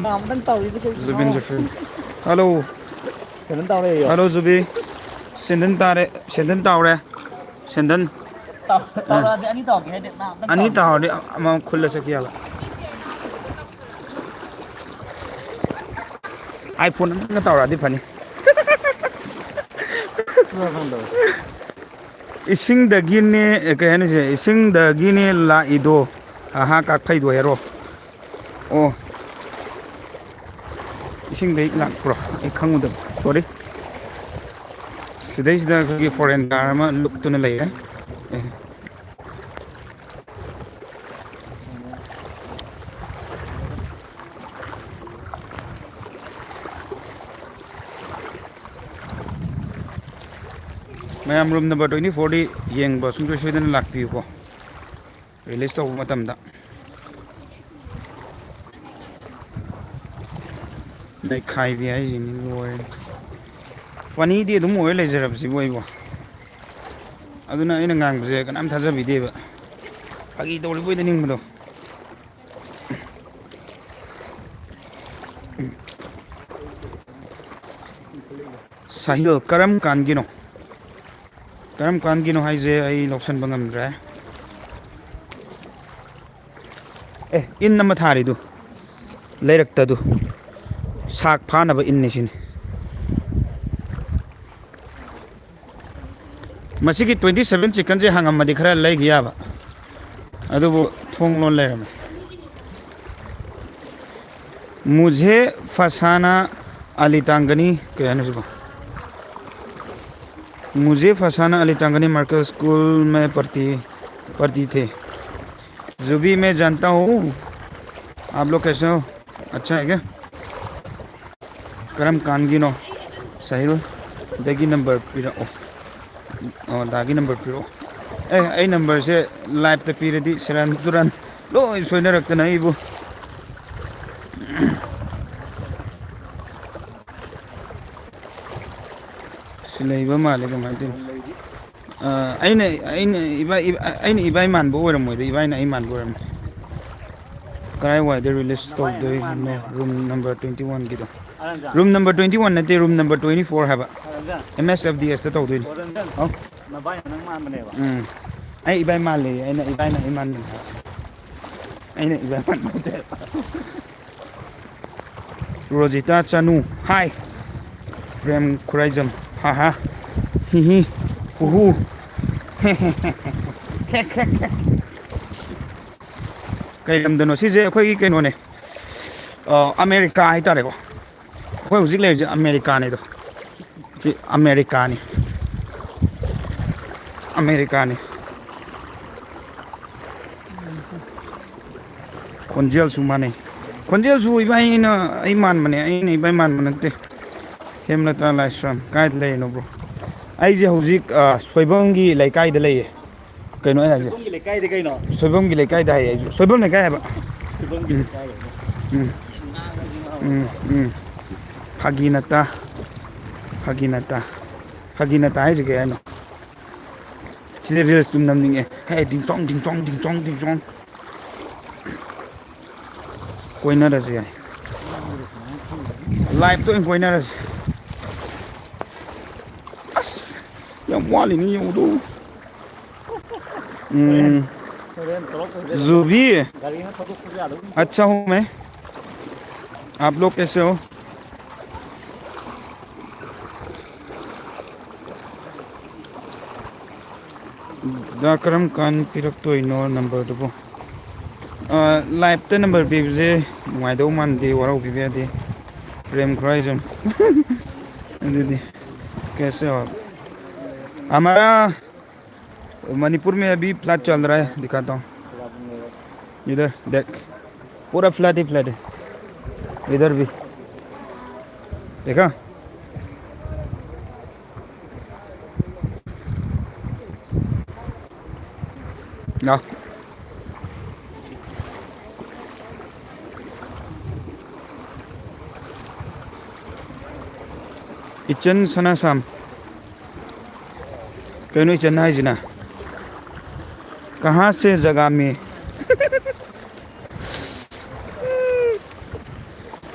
ꯅꯥꯝꯗꯪ ꯇꯧꯔꯤꯁꯦ ꯀꯩꯒꯤꯅꯣ? ꯖꯨꯕꯤꯟ ꯖꯨꯐꯤ꯫ ꯍꯜꯂꯣ꯫ ꯀꯩꯅꯣꯝ ꯇꯧꯔꯦ꯫ ꯍꯜꯂꯣ, ꯖꯨꯕꯤ꯫ ꯁꯦꯟꯗꯟ ꯇꯥꯔꯦ, ꯁꯦꯟꯗꯟ ꯇꯥꯎꯔꯦ꯫ ꯁꯦꯟꯗꯟ꯫ ꯇꯧꯔꯛꯑꯗꯤ ꯑꯅꯤ ꯇꯧꯔꯛꯀꯦ ꯍꯥꯏꯗꯤ ꯅꯥꯝꯗꯪ ꯑꯅꯤ ꯇꯧꯔꯛꯀꯦ꯫ ꯇꯥꯎꯔꯗꯤ ꯑꯃ ꯈꯨꯜꯂ ꯆꯠꯈꯤ ꯌꯥꯕ꯫ iPhone ꯑꯃꯒ ꯇꯧꯔꯛꯑꯗꯤ ꯐꯅꯤ꯫ ꯏꯁꯤꯡꯗꯒꯤꯅꯦ, ꯑꯦ, ꯀꯩ ꯍꯥꯏꯅꯤ ꯁꯦ? ꯏꯁꯤꯡꯗꯒꯤꯅꯦ ꯂꯥꯛꯏꯗꯣ꯫ ꯑꯍꯥ, ꯀꯥꯛꯐꯩꯗꯣ ꯍꯦꯔꯣ꯫ ꯑꯣ꯫ ꯏꯁꯤꯡꯗꯩ ꯂꯥꯛꯄ꯭ꯔꯣ? ꯑꯩ ꯈꯪꯉꯨꯗꯕ꯫ Sorry꯫ ꯁꯤꯗꯩꯁꯤꯗ ꯑꯩꯈꯣꯏꯒꯤ foreign car ꯑꯃ ꯂꯨꯞꯇꯨꯅ ꯂꯩꯔꯦ꯫ ꯑꯦ꯫ ꯃꯌꯥꯝ, room number twenty fourꯗꯤ ꯌꯦꯡꯕ ꯁꯨꯡꯁꯣꯏ ꯁꯣꯏꯗꯅ ꯂꯥꯛꯄꯤꯌꯨꯀꯣ, release ꯇꯧꯕ ꯃꯇꯝꯗ꯫ ꯅꯩꯈꯥꯏꯕꯤ ꯍꯥꯏꯁꯤꯅꯤ, ꯂꯣꯏꯔꯦ꯫ Funnyꯗꯤ ꯑꯗꯨꯝ ꯑꯣꯏꯔ ꯂꯩꯖꯔꯕꯁꯤꯕꯨ ꯑꯩꯕꯨ꯫ ꯑꯗꯨꯅ ꯑꯩꯅ ꯉꯥꯡꯕꯁꯦ ꯀꯅꯥꯝ ꯊꯥꯖꯕꯤꯗꯦꯕ꯫ ꯐꯥꯒꯤ ꯇꯧꯔꯤꯕꯣꯏꯗ ꯅꯤꯡꯕꯗꯣ꯫ ꯁꯥꯍꯤꯜ, ꯀꯔꯝ ꯀꯥꯟꯒꯤꯅꯣ? ꯀꯔꯝ ꯀꯥꯟꯒꯤꯅꯣ ꯍꯥꯏꯁꯦ ꯑꯩ ꯂꯧꯁꯟꯕ ꯉꯝꯗ꯭ꯔꯦ꯫ ꯑꯦ, ꯏꯟ ꯑꯃ ꯊꯥꯔꯤꯗꯨ, ꯂꯩꯔꯛꯇꯗꯨ, ꯁꯥꯛ ꯐꯥꯅꯕ ꯏꯟꯅꯤ ꯁꯤꯅꯤ꯫ ꯃꯁꯤꯒꯤ twenty seven chickenꯁꯦ ꯍꯥꯡꯉꯝꯃꯗꯤ ꯈꯔ ꯂꯩꯈꯤ ꯌꯥꯕ, ꯑꯗꯨꯕꯨ ꯊꯣꯡ ꯂꯣꯟ ꯂꯩꯔꯝꯃꯦ꯫ मुझे फसाना अली टांगनी, क्या है ना? मुझे फसाना अली टांगनी मार्कल स्कूल में पढ़ती पढ़ती थी। जो भी मैं जानता हूँ। आप लोग कैसे हो? अच्छा है क्या? ꯀꯔꯝ ꯀꯥꯟꯒꯤꯅꯣ? ꯁꯥꯍꯤꯜ, ꯗꯒꯤ number ꯄꯤꯔꯛꯑꯣ꯫ ꯑꯣ, ꯗꯥꯒꯤ number ꯄꯤꯔꯛꯑꯣ꯫ ꯑꯦ, ꯑꯩ numberꯁꯦ liveꯇ ꯄꯤꯔꯗꯤ ꯁꯦꯔꯥꯟ ꯇꯨꯔꯥꯟ ꯂꯣꯏ ꯁꯣꯏꯅꯔꯛꯇꯅ ꯑꯩꯕꯨ꯫ ꯁꯤ ꯂꯩꯕ ꯃꯥꯜꯂꯦ, ꯀꯃꯥꯏꯅ ꯇꯧꯔꯤꯅꯣ? ꯑ, ꯑꯩꯅ, ꯑꯩꯅ ꯏꯕꯥ-, ꯏꯕꯥ-, ꯑꯩꯅ ꯏꯕꯥꯏ ꯃꯥꯟꯕ ꯑꯣꯏꯔꯝꯃꯣꯏꯗ, ꯏꯕꯥꯏꯅ ꯑꯩ ꯃꯥꯟꯕ ꯑꯣꯏꯔꯝꯃꯅꯤ꯫ ꯀꯔꯥꯏꯋꯥꯏꯗ ꯔꯤꯂꯤꯁ ꯇꯧꯗꯣꯏꯅꯣ? ꯔꯨꯝ ꯅꯝꯕꯔ ꯇ꯭ꯋꯦꯟꯇꯤ ꯋꯥꯟꯒꯤꯗꯣ꯫ ꯔꯨꯝ ꯅꯝꯕꯔ ꯇ꯭ꯋꯦꯟꯇꯤ ꯋꯥꯟ ꯅꯠꯇꯦ, ꯔꯨꯝ ꯅꯝꯕꯔ ꯇ꯭ꯋꯦꯟꯇꯤ ꯐꯣꯔ ꯍꯥꯏꯕ꯫ ꯑꯦꯝ ꯑꯦꯁ ꯑꯦꯐ ꯗꯤ ꯑꯦꯁꯇ ꯇꯧꯗꯣꯏꯅꯤ꯫ ꯍꯥꯎ? ꯎꯝ꯫ ꯑꯩ ꯏꯕꯥꯏ ꯃꯥꯜꯂꯦ, ꯑꯩꯅ ꯏꯕꯥꯏꯅ ꯑꯩ ꯃꯥꯟꯕꯅꯦ ꯍꯥꯏꯕ꯫ ꯑꯩꯅ ꯏꯕꯥꯏ ꯃꯥꯟꯕ ꯅꯠꯇꯦ ꯍꯥꯏꯕ꯫ ꯔꯣꯖꯤꯇꯥ ꯆꯅꯨ, ꯍꯥꯏ꯫ ꯄ꯭ꯔꯦꯝ ꯈꯨꯔꯥꯏꯖꯝ, ꯍꯥ ꯍꯥ, ꯍꯤ ꯍꯤ, ꯍꯨ ꯍꯨ, ꯍꯦ ꯍꯦ ꯍꯦ, ꯈꯦꯛ ꯈꯦꯛ ꯈꯦꯛ꯫ ꯀꯩ ꯂꯝꯗꯅꯣ? ꯁꯤꯁꯦ ꯑꯩꯈꯣꯏꯒꯤ ꯀꯩꯅꯣꯅꯦ, ꯑ, ꯑꯃꯦꯔꯤꯀꯥ ꯍꯥꯏꯇꯥꯔꯦꯀꯣ꯫ ꯑꯩꯈꯣꯏ ꯍꯧꯖꯤꯛ ꯂꯩꯔꯤꯁꯦ ꯑꯃꯦꯔꯤꯀꯥꯅꯦ ꯑꯗꯣ꯫ ꯁꯤ ꯑꯃꯦꯔꯤꯀꯥꯅꯤ꯫ ꯑꯃꯦꯔꯤꯀꯥꯅꯤ꯫ ꯈꯣꯟꯖꯦꯜꯁꯨ ꯃꯥꯟꯅꯩ꯫ ꯈꯣꯟꯖꯦꯜꯁꯨ ꯏꯕꯥꯏꯅ ꯑꯩ ꯃꯥꯟꯕꯅꯦ, ꯑꯩꯅ ꯏꯕꯥꯏ ꯃꯥꯟꯕ ꯅꯠꯇꯦ꯫ ꯍꯦꯝꯂꯇꯥ ꯂꯥꯏꯁ꯭ꯔꯝ, ꯀꯥꯏꯗ ꯂꯩꯔꯤꯅꯣ, bro? ꯑꯩꯁꯦ ꯍꯧꯖꯤꯛ, ꯑ, ꯁꯣꯏꯕꯝꯒꯤ ꯂꯩꯀꯥꯏꯗ ꯂꯩꯌꯦ꯫ ꯀꯩꯅꯣ ꯑꯩ ꯍꯥꯏꯁꯦ? ꯁꯣꯏꯕꯝꯒꯤ ꯂꯩꯀꯥꯏꯗ ꯀꯩꯅꯣ? ꯁꯣꯏꯕꯝꯒꯤ ꯂꯩꯀꯥꯏꯗ ꯍꯥꯏꯌꯦ ꯑꯩꯁꯨ꯫ ꯁꯣꯏꯕꯝ ꯂꯩꯀꯥꯏ ꯍꯥꯏꯕ꯫ ꯁꯣꯏꯕꯝꯒꯤ ꯎꯝ꯫ ꯂꯩꯀꯥꯏ ꯍꯥꯏꯕ꯫ ꯎꯝ, ꯎꯝ, ꯎꯝ꯫ ꯐꯥꯒꯤ ꯅꯠꯇ꯫ ꯐꯥꯒꯤ ꯅꯠꯇ꯫ ꯐꯥꯒꯤ ꯅꯠꯇ ꯍꯥꯏꯁꯦ ꯀꯩ ꯍꯥꯏꯅꯣ? ꯁꯤꯗ reels ꯇꯨꯝ ꯅꯝꯅꯤꯡꯉꯦ꯫ ꯍꯦ, ꯗꯤꯡ ꯆꯣꯡ, ꯗꯤꯡ ꯆꯣꯡ, ꯗꯤꯡ ꯆꯣꯡ, ꯗꯤꯡ ꯆꯣꯡ꯫ ꯀꯣꯏꯅꯔꯁꯦ ꯌꯥꯏ꯫ Live ꯇ ꯑꯣꯏꯅ ꯀꯣꯏꯅꯔꯁꯦ꯫ ꯑꯁ, ꯌꯥꯝ ꯋꯥꯠꯂꯤꯅꯦ ꯌꯦꯡꯉꯨꯗꯣ꯫ ꯎꯝ꯫ ꯍꯣꯔꯦꯟ ꯇꯧꯔꯛꯇꯣꯏꯅꯦ꯫ ꯖꯨꯕꯤ꯫ ꯒꯥꯔꯤꯅ ꯊꯧꯗꯣꯛꯄꯁꯨ ꯌꯥꯗꯒꯨꯝ꯫ अच्छा हूँ मैं। आप लोग कैसे हो? ꯗꯥ, ꯀꯔꯝ ꯀꯥꯟ ꯄꯤꯔꯛꯇꯣꯏꯅꯣ ꯅꯝꯕꯔꯗꯨꯕꯨ? ꯑ, live ꯇ ꯅꯝꯕꯔ ꯄꯤꯕꯁꯦ ꯅꯨꯡꯉꯥꯏꯗꯧ ꯃꯥꯟꯗꯦ, ꯋꯥꯔꯧꯕꯤꯕ ꯌꯥꯗꯦ꯫ ꯄ꯭ꯔꯦꯝ ꯈꯨꯔꯥꯏꯖꯝ꯫ ꯑꯗꯨꯗꯤ, कैसे हो आप? हमारा मणिपुर में अभी flood चल रहा है, दिखाता हूँ। इधर देख, पूरा flood ही flood है, इधर भी। देखा? ला। इचन सना साम। ꯀꯩꯅꯣ ꯏꯆꯟ ꯍꯥꯏꯁꯤꯅ? ꯀꯍꯥ ꯁꯦ ꯖꯒꯥ ꯃꯤ?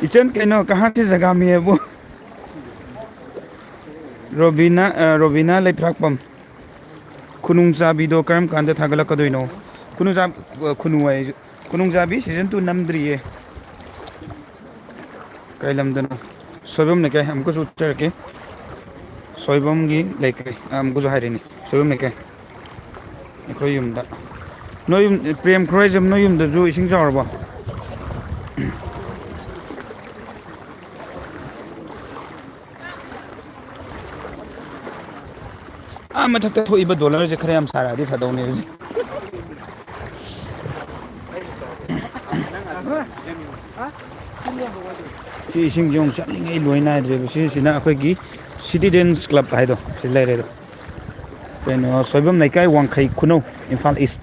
ꯏꯆꯟ, ꯀꯩꯅꯣ, ꯀꯍꯥ ꯁꯦ ꯖꯒꯥ ꯃꯤ ꯍꯥꯏꯕꯨ? ꯔꯣꯕꯤꯅꯥ, ꯑ, ꯔꯣꯕꯤꯅꯥ ꯂꯩꯄ꯭ꯔꯥꯛꯄꯝ, ꯈꯨꯅꯨꯡ ꯆꯥꯕꯤꯗꯣ ꯀꯔꯝ ꯀꯥꯟꯗ ꯊꯥꯒꯠꯂꯛꯀꯗꯣꯏꯅꯣ? ꯈꯨꯅꯨꯡ ꯆꯥ-, ꯑ, ꯈꯨꯅꯨ ꯍꯥꯏ-, ꯈꯨꯅꯨꯡ ꯆꯥꯕꯤ season two ꯅꯝꯗ꯭ꯔꯤꯌꯦ꯫ ꯀꯩ ꯂꯝꯗꯅꯣ? ꯁꯣꯏꯕꯝ ꯂꯩꯀꯥꯏ ꯑꯃꯨꯛꯀꯁꯨ ꯎꯠꯆꯔꯛꯀꯦ꯫ ꯁꯣꯏꯕꯝꯒꯤ ꯂꯩꯀꯥꯏ ꯑꯃꯨꯛꯀꯁꯨ ꯍꯥꯏꯔꯤꯅꯤ, ꯁꯣꯏꯕꯝ ꯂꯩꯀꯥꯏ꯫ ꯑꯩꯈꯣꯏ ꯌꯨꯝꯗ, ꯅꯣꯏ ꯌꯨꯝ, ꯄ꯭ꯔꯦꯝ ꯈꯨꯔꯥꯏꯖꯝ, ꯅꯣꯏ ꯌꯨꯝꯗꯁꯨ ꯏꯁꯤꯡ ꯆꯥꯎꯔꯕꯣ? ꯑꯥ ꯃꯊꯛꯇ ꯊꯣꯛꯏꯕ dollar ꯁꯦ ꯈꯔ ꯌꯥꯝ ꯁꯥꯔꯛꯑꯗꯤ ꯐꯗꯧꯅꯦ ꯍꯧꯖꯤꯛ꯫ ꯁꯤ ꯏꯁꯤꯡꯁꯦ ꯑꯃꯨꯛ ꯆꯠꯂꯤꯉꯩ ꯂꯣꯏ ꯅꯥꯏꯗ꯭ꯔꯦꯕ꯫ ꯁꯤꯁꯤꯅ ꯑꯩꯈꯣꯏꯒꯤ Citizens Club ꯍꯥꯏꯗꯣ ꯁꯤ ꯂꯩꯔꯦ ꯑꯗꯣ꯫ ꯀꯩꯅꯣ, ꯁꯣꯏꯕꯝ ꯂꯩꯀꯥꯏ, ꯋꯥꯡꯈꯩ ꯈꯨꯅꯧ, Imphal East꯫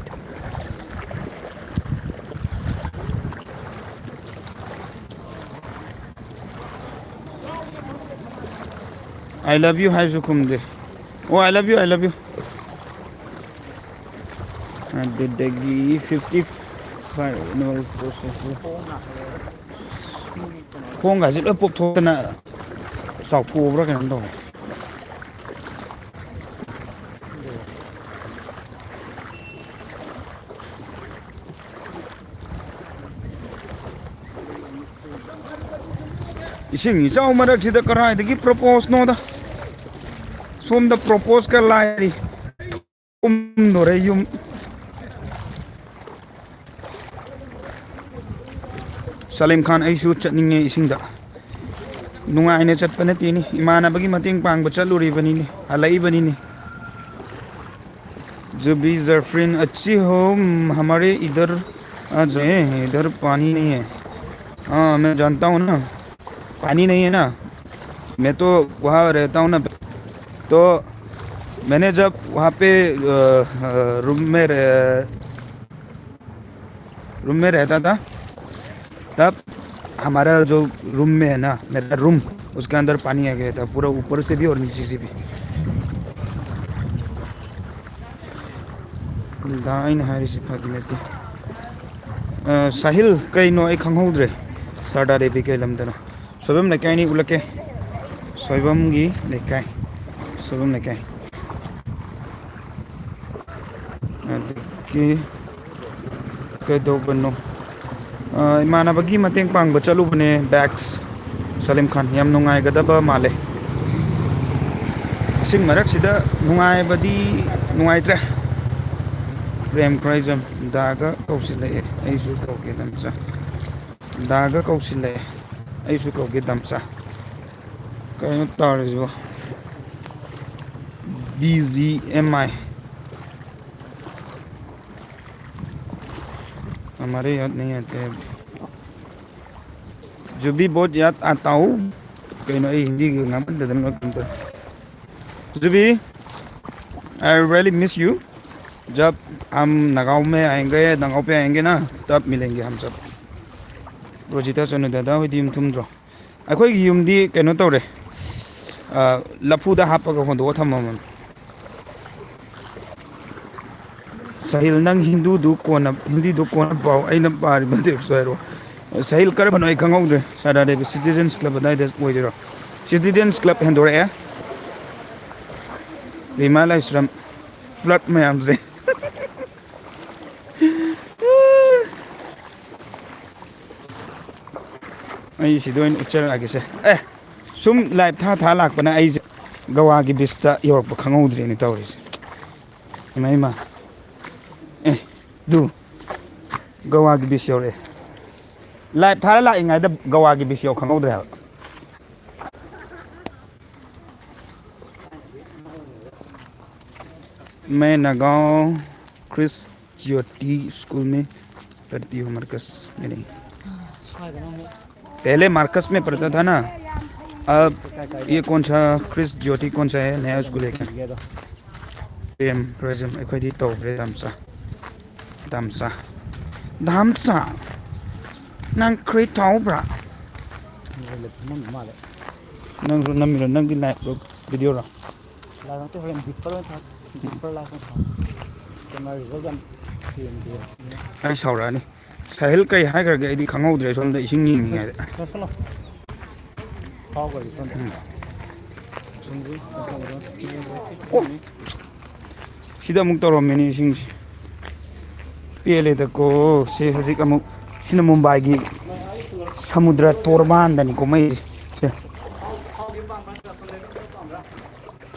I love you ꯍꯥꯏꯁꯨ ꯈꯨꯝꯗꯦ꯫ ꯑꯣ, I love you, I love you꯫ ꯑꯗꯨꯗꯒꯤ fifty five, ꯈꯣꯡꯒꯥꯁꯦ ꯂꯣꯏ ꯄꯣꯞꯊꯣꯛꯇꯅ ꯆꯥꯎꯊꯣꯛꯑꯕ꯭ꯔꯥ ꯀꯩꯅꯣꯝ ꯇꯧꯔꯦ꯫ ꯏꯁꯤꯡ ꯏꯆꯥꯎ ꯃꯔꯛꯁꯤꯗ ꯀꯔꯥꯏꯗꯒꯤ propose ꯅꯣꯗ? ꯁꯣꯝꯗ propose ꯀ ꯂꯥꯏꯔꯤ꯫ ꯀꯨꯝꯗꯣꯔꯦ ꯌꯨꯝ꯫ ꯁꯂꯤꯝ ꯈꯥꯟ, ꯑꯩꯁꯨ ꯆꯠꯅꯤꯡꯉꯦ ꯏꯁꯤꯡꯗ꯫ ꯅꯨꯡꯉꯥꯏꯅ ꯆꯠꯄ ꯅꯠꯇꯦꯅꯦ, ꯏꯃꯥꯟꯅꯕꯒꯤ ꯃꯇꯦꯡ ꯄꯥꯡꯕ ꯆꯠꯂꯨꯔꯤꯕꯅꯤꯅꯦ, ꯍꯜꯂꯛꯏꯕꯅꯤꯅꯦ꯫ जुबी जरफरीन, अच्छी हो? हमारे इधर आ जाए, इधर पानी नहीं है। हाँ, मैं जानता हूँ ना, पानी नहीं है ना। मैं तो वहाँ रहता हूँ ना, तो मैंने जब वहाँ पे, अ, अ, रूम में रह-, रूम में रहता था, तब हमारा जो रूम में है ना, मेरा रूम, उसके अंदर पानी आ गया था, पूरा ऊपर से भी और नीचे से भी। ꯗꯥ ꯑꯩꯅ ꯍꯥꯏꯔꯤꯁꯤ ꯐꯥꯒꯤ ꯅꯠꯇꯦ꯫ ꯑ, ꯁꯥꯍꯤꯜ, ꯀꯩꯅꯣ ꯑꯩ ꯈꯪꯍꯧꯗ꯭ꯔꯦ꯫ ꯁꯥꯔꯗꯥ ꯗꯦꯕꯤ ꯀꯩ ꯂꯝꯗꯅꯣ? ꯁꯣꯏꯕꯝ ꯂꯩꯀꯥꯏꯅꯤ ꯎꯠꯂꯛꯀꯦ꯫ ꯁꯣꯏꯕꯝꯒꯤ ꯂꯩꯀꯥꯏ꯫ ꯁꯣꯏꯕꯝ ꯂꯩꯀꯥꯏ꯫ ꯑꯗꯒꯤ ꯀꯩꯗꯧꯕꯅꯣ? ꯑ, ꯏꯃꯥꯟꯅꯕꯒꯤ ꯃꯇꯦꯡ ꯄꯥꯡꯕ ꯆꯠꯂꯨꯕꯅꯦ, ꯕꯦꯛꯁ꯫ ꯁꯂꯤꯝ ꯈꯥꯟ, ꯌꯥꯝ ꯅꯨꯡꯉꯥꯏꯒꯗꯕ ꯃꯥꯜꯂꯦ꯫ ꯏꯁꯤꯡ ꯃꯔꯛꯁꯤꯗ ꯅꯨꯡꯉꯥꯏꯕꯗꯤ ꯅꯨꯡꯉꯥꯏꯇ꯭ꯔꯦ꯫ ꯄ꯭ꯔꯦꯝ ꯈꯨꯔꯥꯏꯖꯝ, ꯗꯥꯒ ꯀꯧꯁꯤꯜꯂꯛꯑꯦ, ꯑꯩꯁꯨ ꯀꯧꯒꯦ ꯗꯥꯝꯆꯥ꯫ ꯗꯥꯒ ꯀꯧꯁꯤꯜꯂꯛꯑꯦ, ꯑꯩꯁꯨ ꯀꯧꯒꯦ ꯗꯥꯝꯆꯥ꯫ ꯀꯩꯅꯣ ꯇꯧꯔꯤꯁꯤꯕꯣ? ꯕꯤ ꯖꯤ ꯑꯦꯝ ꯑꯥꯏ꯫ हमारे याद नहीं आते हैं। जो भी बहुत याद आता हूँ। ꯀꯩꯅꯣ, ꯑꯩ ꯍꯤꯟꯗꯤꯒ ꯉꯥꯡꯃꯟꯗꯗꯅ ꯂꯣꯏ ꯀꯩꯅꯣ ꯇꯧꯔꯦ꯫ जुबी, I really miss you। जब हम नगांव में आएंगे, नगांव पे आएंगे ना, तब मिलेंगे हम सब। ꯔꯣꯖꯤꯇꯥ ꯆꯅꯨ, ꯗꯗꯥ ꯍꯣꯏꯗꯤ ꯌꯨꯝ ꯊꯨꯝꯗ꯭ꯔꯣ? ꯑꯩꯈꯣꯏꯒꯤ ꯌꯨꯝꯗꯤ ꯀꯩꯅꯣ ꯇꯧꯔꯦ, ꯑ, ꯂꯐꯨꯗ ꯍꯥꯞꯄꯒ ꯍꯣꯟꯗꯣꯛꯑ ꯊꯝꯃꯝꯃꯕꯅꯤ꯫ ꯁꯍꯤꯜ, ꯅꯪ ꯍꯤꯟꯗꯨꯗꯨ ꯀꯣꯟꯅ, ꯍꯤꯟꯗꯤꯗꯨ ꯀꯣꯟꯅ ꯄꯥꯎ, ꯑꯩꯅ ꯄꯥꯔꯤꯕ ꯇꯦꯛꯁꯇꯨ ꯍꯥꯏꯔꯛꯑꯣ꯫ ꯁꯍꯤꯜ ꯀꯔꯝꯕꯅꯣ ꯑꯩ ꯈꯪꯍꯧꯗ꯭ꯔꯦ꯫ ꯁꯥꯔꯗꯥ ꯗꯦꯕꯤ ꯁꯤꯇꯤꯖꯦꯟꯁ ꯀ꯭ꯂꯕ ꯑꯗꯥꯏꯗ ꯑꯣꯏꯗꯣꯏꯔꯣ? ꯁꯤꯇꯤꯖꯦꯟꯁ ꯀ꯭ꯂꯕ ꯍꯦꯟꯗꯣꯔꯛꯑꯦ꯫ ꯔꯤꯃꯥ ꯂꯥꯏꯁ꯭ꯔꯝ, ꯐ꯭ꯂꯠ ꯃꯌꯥꯝꯁꯦ꯫ ꯑꯩ ꯁꯤꯗ ꯑꯣꯏꯅ ꯎꯠꯆꯔꯛꯑꯒꯦꯁꯦ꯫ ꯑꯦ, ꯁꯨꯝ ꯂꯥꯏꯚ ꯊꯥ ꯊꯥ ꯂꯥꯛꯄꯅ ꯑꯩꯁꯦ ꯒꯋꯥꯒꯤ ꯕꯤꯁꯇ ꯌꯧꯔꯛꯄ ꯈꯪꯍꯧꯗ꯭ꯔꯦꯅꯦ ꯇꯧꯔꯤꯁꯦ꯫ ꯏꯃꯥ, ꯏꯃꯥ꯫ ꯑꯦ, ꯗꯨ꯫ ꯒꯋꯥꯒꯤ ꯕꯤꯁ ꯌꯧꯔꯛꯑꯦ꯫ ꯂꯥꯏꯚ ꯊꯥꯔ ꯂꯥꯛꯏꯉꯩꯗ ꯒꯋꯥꯒꯤ ꯕꯤꯁ ꯌꯧ ꯈꯪꯍꯧꯗ꯭ꯔꯦ ꯍꯥꯏꯕ꯫ मैं नगांव क्रिस ज्योति स्कूल में पढ़ती हूँ, मार्कस में नहीं। पहले मार्कस में पढ़ता था ना, अब ये कौन सा क्रिस ज्योति कौन सा है, नया स्कूल है क्या? ꯄ꯭ꯔꯦꯝ ꯔꯣꯏꯖꯝ, ꯑꯩꯈꯣꯏꯗꯤ ꯇꯧꯈ꯭ꯔꯦ ꯗꯥꯝꯆꯥ꯫ ꯗꯥꯝꯆꯥ꯫ ꯗꯥꯝꯆꯥ꯫ ꯅꯪ ꯈ꯭ꯔꯤ ꯇꯧꯕ꯭ꯔꯥ? ꯅꯪꯁꯨ ꯅꯝꯃꯤꯔꯣ? ꯅꯪꯒꯤ ꯂꯥꯏꯐꯂꯣ, ꯚꯤꯗꯤꯑꯣꯔꯣ? ꯂꯥꯏꯐ ꯅꯠꯇꯦ, ꯍꯣꯔꯦꯟ ꯗꯤꯞꯄꯔ ꯑꯣꯏꯅ ꯊꯥ-, ꯗꯤꯞꯄꯔ ꯂꯥꯏꯐ ꯑꯣꯏꯅ ꯊꯥ-꯫ ꯀꯅꯥꯒꯤ ꯍꯣꯜ ꯌꯥꯝ ꯊꯦꯡꯗꯦ꯫ ꯑꯩ ꯁꯥꯎꯔꯛꯑꯅꯤ꯫ ꯁꯥꯍꯤꯜ ꯀꯩ ꯍꯥꯏꯈ꯭ꯔꯒꯦ ꯑꯩꯗꯤ ꯈꯪꯍꯧꯗ꯭ꯔꯦ ꯁꯣꯝꯗ ꯏꯁꯤꯡ ꯌꯦꯡꯉꯤꯉꯩꯗ꯫ ꯆꯠꯁꯤꯜꯂꯣ꯫ ꯐꯥꯎꯈ꯭ꯔꯗꯤ ꯈꯪꯗꯦ꯫ ꯎꯝ꯫ ꯑꯣ! ꯁꯤꯗ ꯑꯃꯨꯛ ꯇꯧꯔꯝꯃꯤꯅꯦ ꯏꯁꯤꯡꯁꯦ꯫ ꯄꯦꯜꯂꯦꯗꯀꯣ꯫ ꯁꯤ ꯍꯧꯖꯤꯛ ꯑꯃꯨꯛ, ꯁꯤꯅ ꯃꯨꯝꯕꯥꯏꯒꯤ ꯁꯃꯨꯗ꯭ꯔ ꯇꯣꯔꯕꯥꯟꯗꯅꯤ ꯀꯨꯝꯃꯛꯏꯁꯦ꯫ ꯁꯦ꯫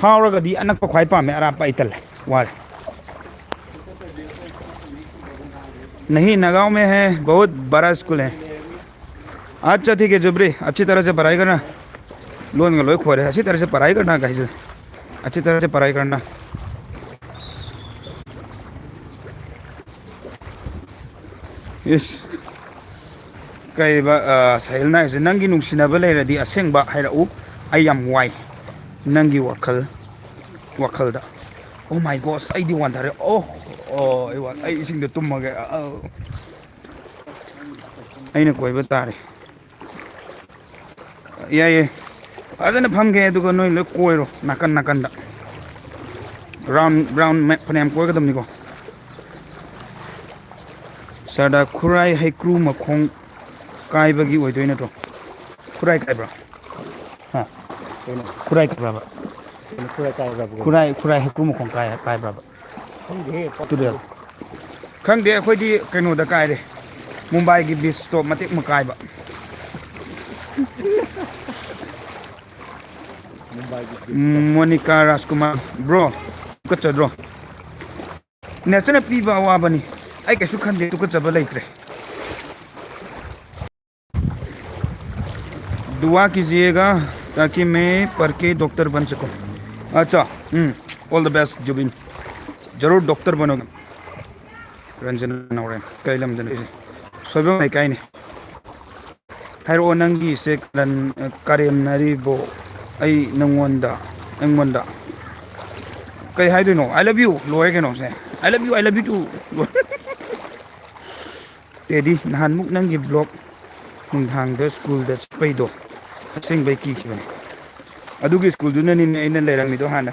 ꯐꯥꯎꯔꯒꯗꯤ ꯑꯅꯛꯄ ꯈ꯭ꯋꯥꯏ ꯄꯥꯝꯃꯦ, ꯑꯔꯥꯞꯄ ꯑꯩ ꯇꯜꯂꯦ, ꯋꯥꯔꯦ꯫ नहीं, नगांव में है, बहुत बड़ा स्कूल है। अच्छा ठीक है जुबरी, अच्छी तरह से पढ़ाई करना। ꯂꯣꯟꯒ ꯂꯣꯏ ꯈꯣꯏꯔꯦ꯫ अच्छी तरह से पढ़ाई करना कहीं से। अच्छी तरह से पढ़ाई करना। ꯏꯁ, ꯀꯩꯕ, ꯑ, ꯁꯥꯍꯤꯜꯅ ꯍꯥꯏꯁꯦ, "ꯅꯪꯒꯤ ꯅꯨꯡꯁꯤꯅꯕ ꯂꯩꯔꯗꯤ ꯑꯁꯦꯡꯕ ꯍꯥꯏꯔꯛꯎ, ꯑꯩ ꯌꯥꯝ ꯋꯥꯏ ꯅꯪꯒꯤ ꯋꯥꯈꯜ, ꯋꯥꯈꯜꯗ"꯫ Oh my God, ꯑꯩꯗꯤ ꯋꯥꯟꯊꯔꯦ꯫ ꯑꯣ, ꯑꯣ, ꯑꯩ ꯋꯥ-, ꯑꯩ ꯏꯁꯤꯡꯗ ꯇꯨꯝꯃꯒꯦ꯫ ꯑ, ꯑ꯫ ꯑꯩꯅ ꯀꯣꯏꯕ ꯇꯥꯔꯦ꯫ ꯌꯥꯏꯌꯦ꯫ ꯐꯖꯅ ꯐꯝꯒꯦ, ꯑꯗꯨꯒ ꯅꯣꯏ ꯂꯣꯏ ꯀꯣꯏꯔꯣ ꯅꯥꯀꯟ ꯅꯥꯀꯟꯗ꯫ Round, round ꯃꯌꯥꯝ, ꯐꯅꯌꯥꯝ ꯀꯣꯏꯒꯗꯕꯅꯤꯀꯣ꯫ ꯁꯥꯔꯗ, ꯈꯨꯔꯥꯏ ꯍꯩꯀ꯭ꯔꯨ ꯃꯈꯣꯡ ꯀꯥꯏꯕꯒꯤ ꯑꯣꯏꯗꯣꯏ ꯅꯠꯇ꯭ꯔꯣ? ꯈꯨꯔꯥꯏ ꯀꯥꯏꯕ꯭ꯔꯣ? ꯍꯥ? ꯀꯩꯅꯣ? ꯈꯨꯔꯥꯏ ꯀꯥꯏꯕ꯭ꯔꯕ? ꯀꯩꯅꯣ ꯈꯨꯔꯥꯏ ꯀꯥꯏꯕ꯭ꯔꯕ ꯀꯩꯅꯣ? ꯈꯨꯔꯥꯏ, ꯈꯨꯔꯥꯏ ꯍꯩꯀ꯭ꯔꯨ ꯃꯈꯣꯡ ꯀꯥꯏ-, ꯀꯥꯏꯕ꯭ꯔꯕ? ꯈꯪꯗꯦꯍꯦ꯫ ꯇꯨꯔꯦꯜ꯫ ꯈꯪꯗꯦ, ꯑꯩꯈꯣꯏꯗꯤ ꯀꯩꯅꯣꯗ ꯀꯥꯏꯔꯦ, ꯃꯨꯝꯕꯥꯏꯒꯤ ꯕꯤꯁꯇꯣ ꯃꯇꯦꯛ ꯑꯃ ꯀꯥꯏꯕ꯫ ꯃꯨꯝꯕꯥꯏꯒꯤ ꯕꯤꯁꯇꯣ꯫ ꯃꯣꯅꯤꯀꯥ ꯔꯥꯖꯀꯨꯃꯥꯔ, bro, ꯇꯨꯀꯠꯆꯗ꯭ꯔꯣ? Nature ꯅ ꯄꯤꯕ ꯑꯋꯥꯕꯅꯤ, ꯑꯩ ꯀꯩꯁꯨ ꯈꯟꯗꯦ, ꯇꯨꯀꯠꯆꯕ ꯂꯩꯇ꯭ꯔꯦ꯫ दुआ कीजिएगा ताकि मैं पढ़ के डॉक्टर बन सकूं। अच्छा, हम्म, all the best जुबिन, जरूर डॉक्टर बनोगे। ꯔꯟꯖꯅꯥ ꯅꯥꯎꯔꯦꯝ, ꯀꯩ ꯂꯝꯗꯅꯣ ꯁꯤꯁꯦ? ꯁꯣꯏꯕꯝ ꯂꯩꯀꯥꯏꯅꯦ꯫ ꯍꯥꯏꯔꯛꯑꯣ ꯅꯪꯒꯤꯁꯦ ꯀꯔꯟ-, ꯀꯔꯦꯝꯅꯔꯤꯕꯣ? ꯑꯩ ꯅꯪꯉꯣꯟꯗ, ꯑꯩꯉꯣꯟꯗ ꯀꯩ ꯍꯥꯏꯗꯣꯏꯅꯣ? I love you ꯂꯣꯏꯔꯦ ꯀꯩꯅꯣꯁꯦ꯫ I love you, I love you too ꯂꯣꯏꯔꯦ꯫ ꯇꯦꯗꯤ, ꯅꯍꯥꯟꯃꯨꯛ ꯅꯪꯒꯤ ꯕ꯭ꯂꯣꯛ ꯅꯨꯡꯗꯥꯡꯗ ꯁ꯭ꯀꯨꯜꯗ ꯆꯠꯄꯩꯗꯣ ꯑꯁꯦꯡꯕꯩ ꯀꯤꯈꯤꯕꯅꯦ꯫ ꯑꯗꯨꯒꯤ ꯁ꯭ꯀꯨꯜꯗꯨꯅꯅꯤꯅꯦ ꯑꯩꯅ ꯂꯩꯔꯝꯃꯤꯗꯣ ꯍꯥꯟꯅ꯫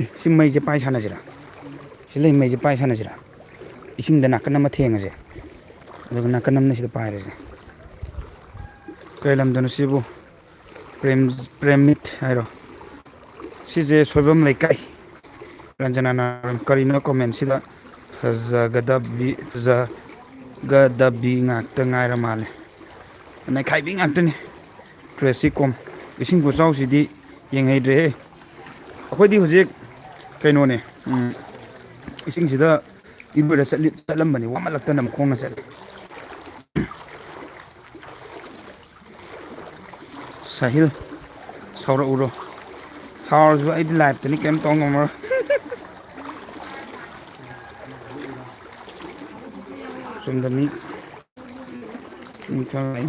ꯑꯦ, ꯁꯤ ꯃꯩꯁꯦ ꯄꯥꯏ ꯁꯥꯟꯅꯁꯤꯔꯥ? ꯁꯤ ꯂꯩ ꯃꯩꯁꯦ ꯄꯥꯏ ꯁꯥꯟꯅꯁꯤꯔꯥ? ꯏꯁꯤꯡꯗ ꯅꯥꯀꯟ ꯑꯃ ꯊꯦꯡꯉꯁꯦ, ꯑꯗꯨꯒ ꯅꯥꯀꯟ ꯑꯃꯅ ꯁꯤꯗ ꯄꯥꯏꯔꯁꯦ꯫ ꯀꯩ ꯂꯝꯗꯅꯣ ꯁꯤꯕꯨ? ꯄ꯭ꯔꯦꯝ-, ꯄ꯭ꯔꯦꯝꯃꯤꯠ ꯍꯥꯏꯔꯣ? ꯁꯤꯁꯦ ꯁꯣꯏꯕꯝ ꯂꯩꯀꯥꯏ꯫ ꯔꯟꯖꯅꯥ ꯅꯥꯔꯣꯟ, ꯀꯔꯤꯅꯣ ꯀꯣꯃꯦꯟꯁꯤꯗ? ꯐꯖꯒꯗꯕꯤ, ꯐꯖꯒꯗꯕꯤ ꯉꯥꯛꯇ ꯉꯥꯏꯔ ꯃꯥꯜꯂꯦ꯫ ꯅꯩꯈꯥꯏꯕꯤ ꯉꯥꯛꯇꯅꯤ꯫ ꯇ꯭ꯔꯦꯁꯤ ꯀꯣꯝ꯫ ꯏꯁꯤꯡ ꯈꯨꯆꯥꯎꯁꯤꯗꯤ ꯌꯦꯡꯍꯩꯗ꯭ꯔꯦꯍꯦ꯫ ꯑꯩꯈꯣꯏꯗꯤ ꯍꯧꯖꯤꯛ ꯀꯩꯅꯣꯅꯦ, ꯎꯝ, ꯏꯁꯤꯡꯁꯤꯗ ꯏꯔꯣꯏꯔ ꯆꯠꯂꯤ-, ꯆꯠꯂꯝꯕꯅꯤ, ꯋꯥꯃꯜꯂꯛꯇꯅ ꯑꯃꯨꯛ ꯈꯣꯡꯅ ꯆꯠꯂꯤ꯫ ꯁꯥꯍꯤꯜ, ꯁꯥꯎꯔꯛꯎꯔꯣ? ꯁꯥꯎꯔꯁꯨ ꯑꯩꯗꯤ ꯂꯥꯏꯞꯇꯅꯤ, ꯀꯩꯝ ꯇꯧ ꯉꯝꯃꯔꯣꯏ꯫ ꯆꯨꯝꯗ ꯃꯤ, ꯃꯤ ꯈꯔ ꯂꯩ꯫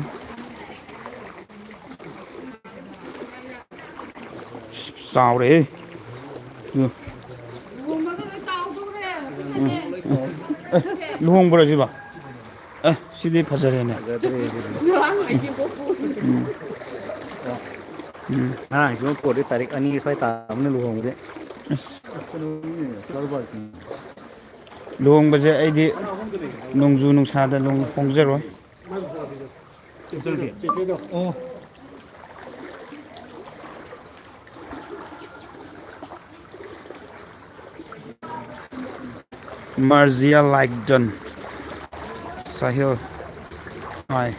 ꯆꯥꯎꯔꯦꯍꯦ꯫ ꯎꯝ꯫ ꯎꯝ꯫ ꯑꯦ, ꯂꯨꯍꯣꯡꯕ꯭ꯔꯣ ꯁꯤꯕꯣ? ꯑꯦ, ꯁꯤꯗꯤ ꯐꯖꯔꯦꯅꯦ꯫ ꯐꯖꯗ꯭ꯔꯦ ꯁꯤꯗꯤ꯫ ꯎꯝ꯫ ꯎꯝ꯫ ꯉꯔꯥꯡꯁꯤꯃ ꯄꯣꯠꯇꯤ ꯇꯥꯔꯤꯛ ꯑꯅꯤ ꯁ꯭ꯋꯥꯏ ꯇꯥꯕꯅ ꯂꯨꯍꯣꯡꯕꯗꯤ꯫ ꯑꯁ꯫ ꯂꯨꯍꯣꯡꯕꯁꯦ ꯑꯩꯗꯤ ꯅꯣꯡꯖꯨ ꯅꯨꯡꯁꯥꯗ ꯂꯨꯍꯣꯡ-, ꯍꯣꯡꯖꯔꯣꯏ꯫ ꯑꯣ꯫ ꯃꯥꯔꯖꯤꯌꯥ ꯂꯥꯏꯛꯗꯟ, ꯁꯥꯍꯤꯜ꯫ ꯍꯣꯏ꯫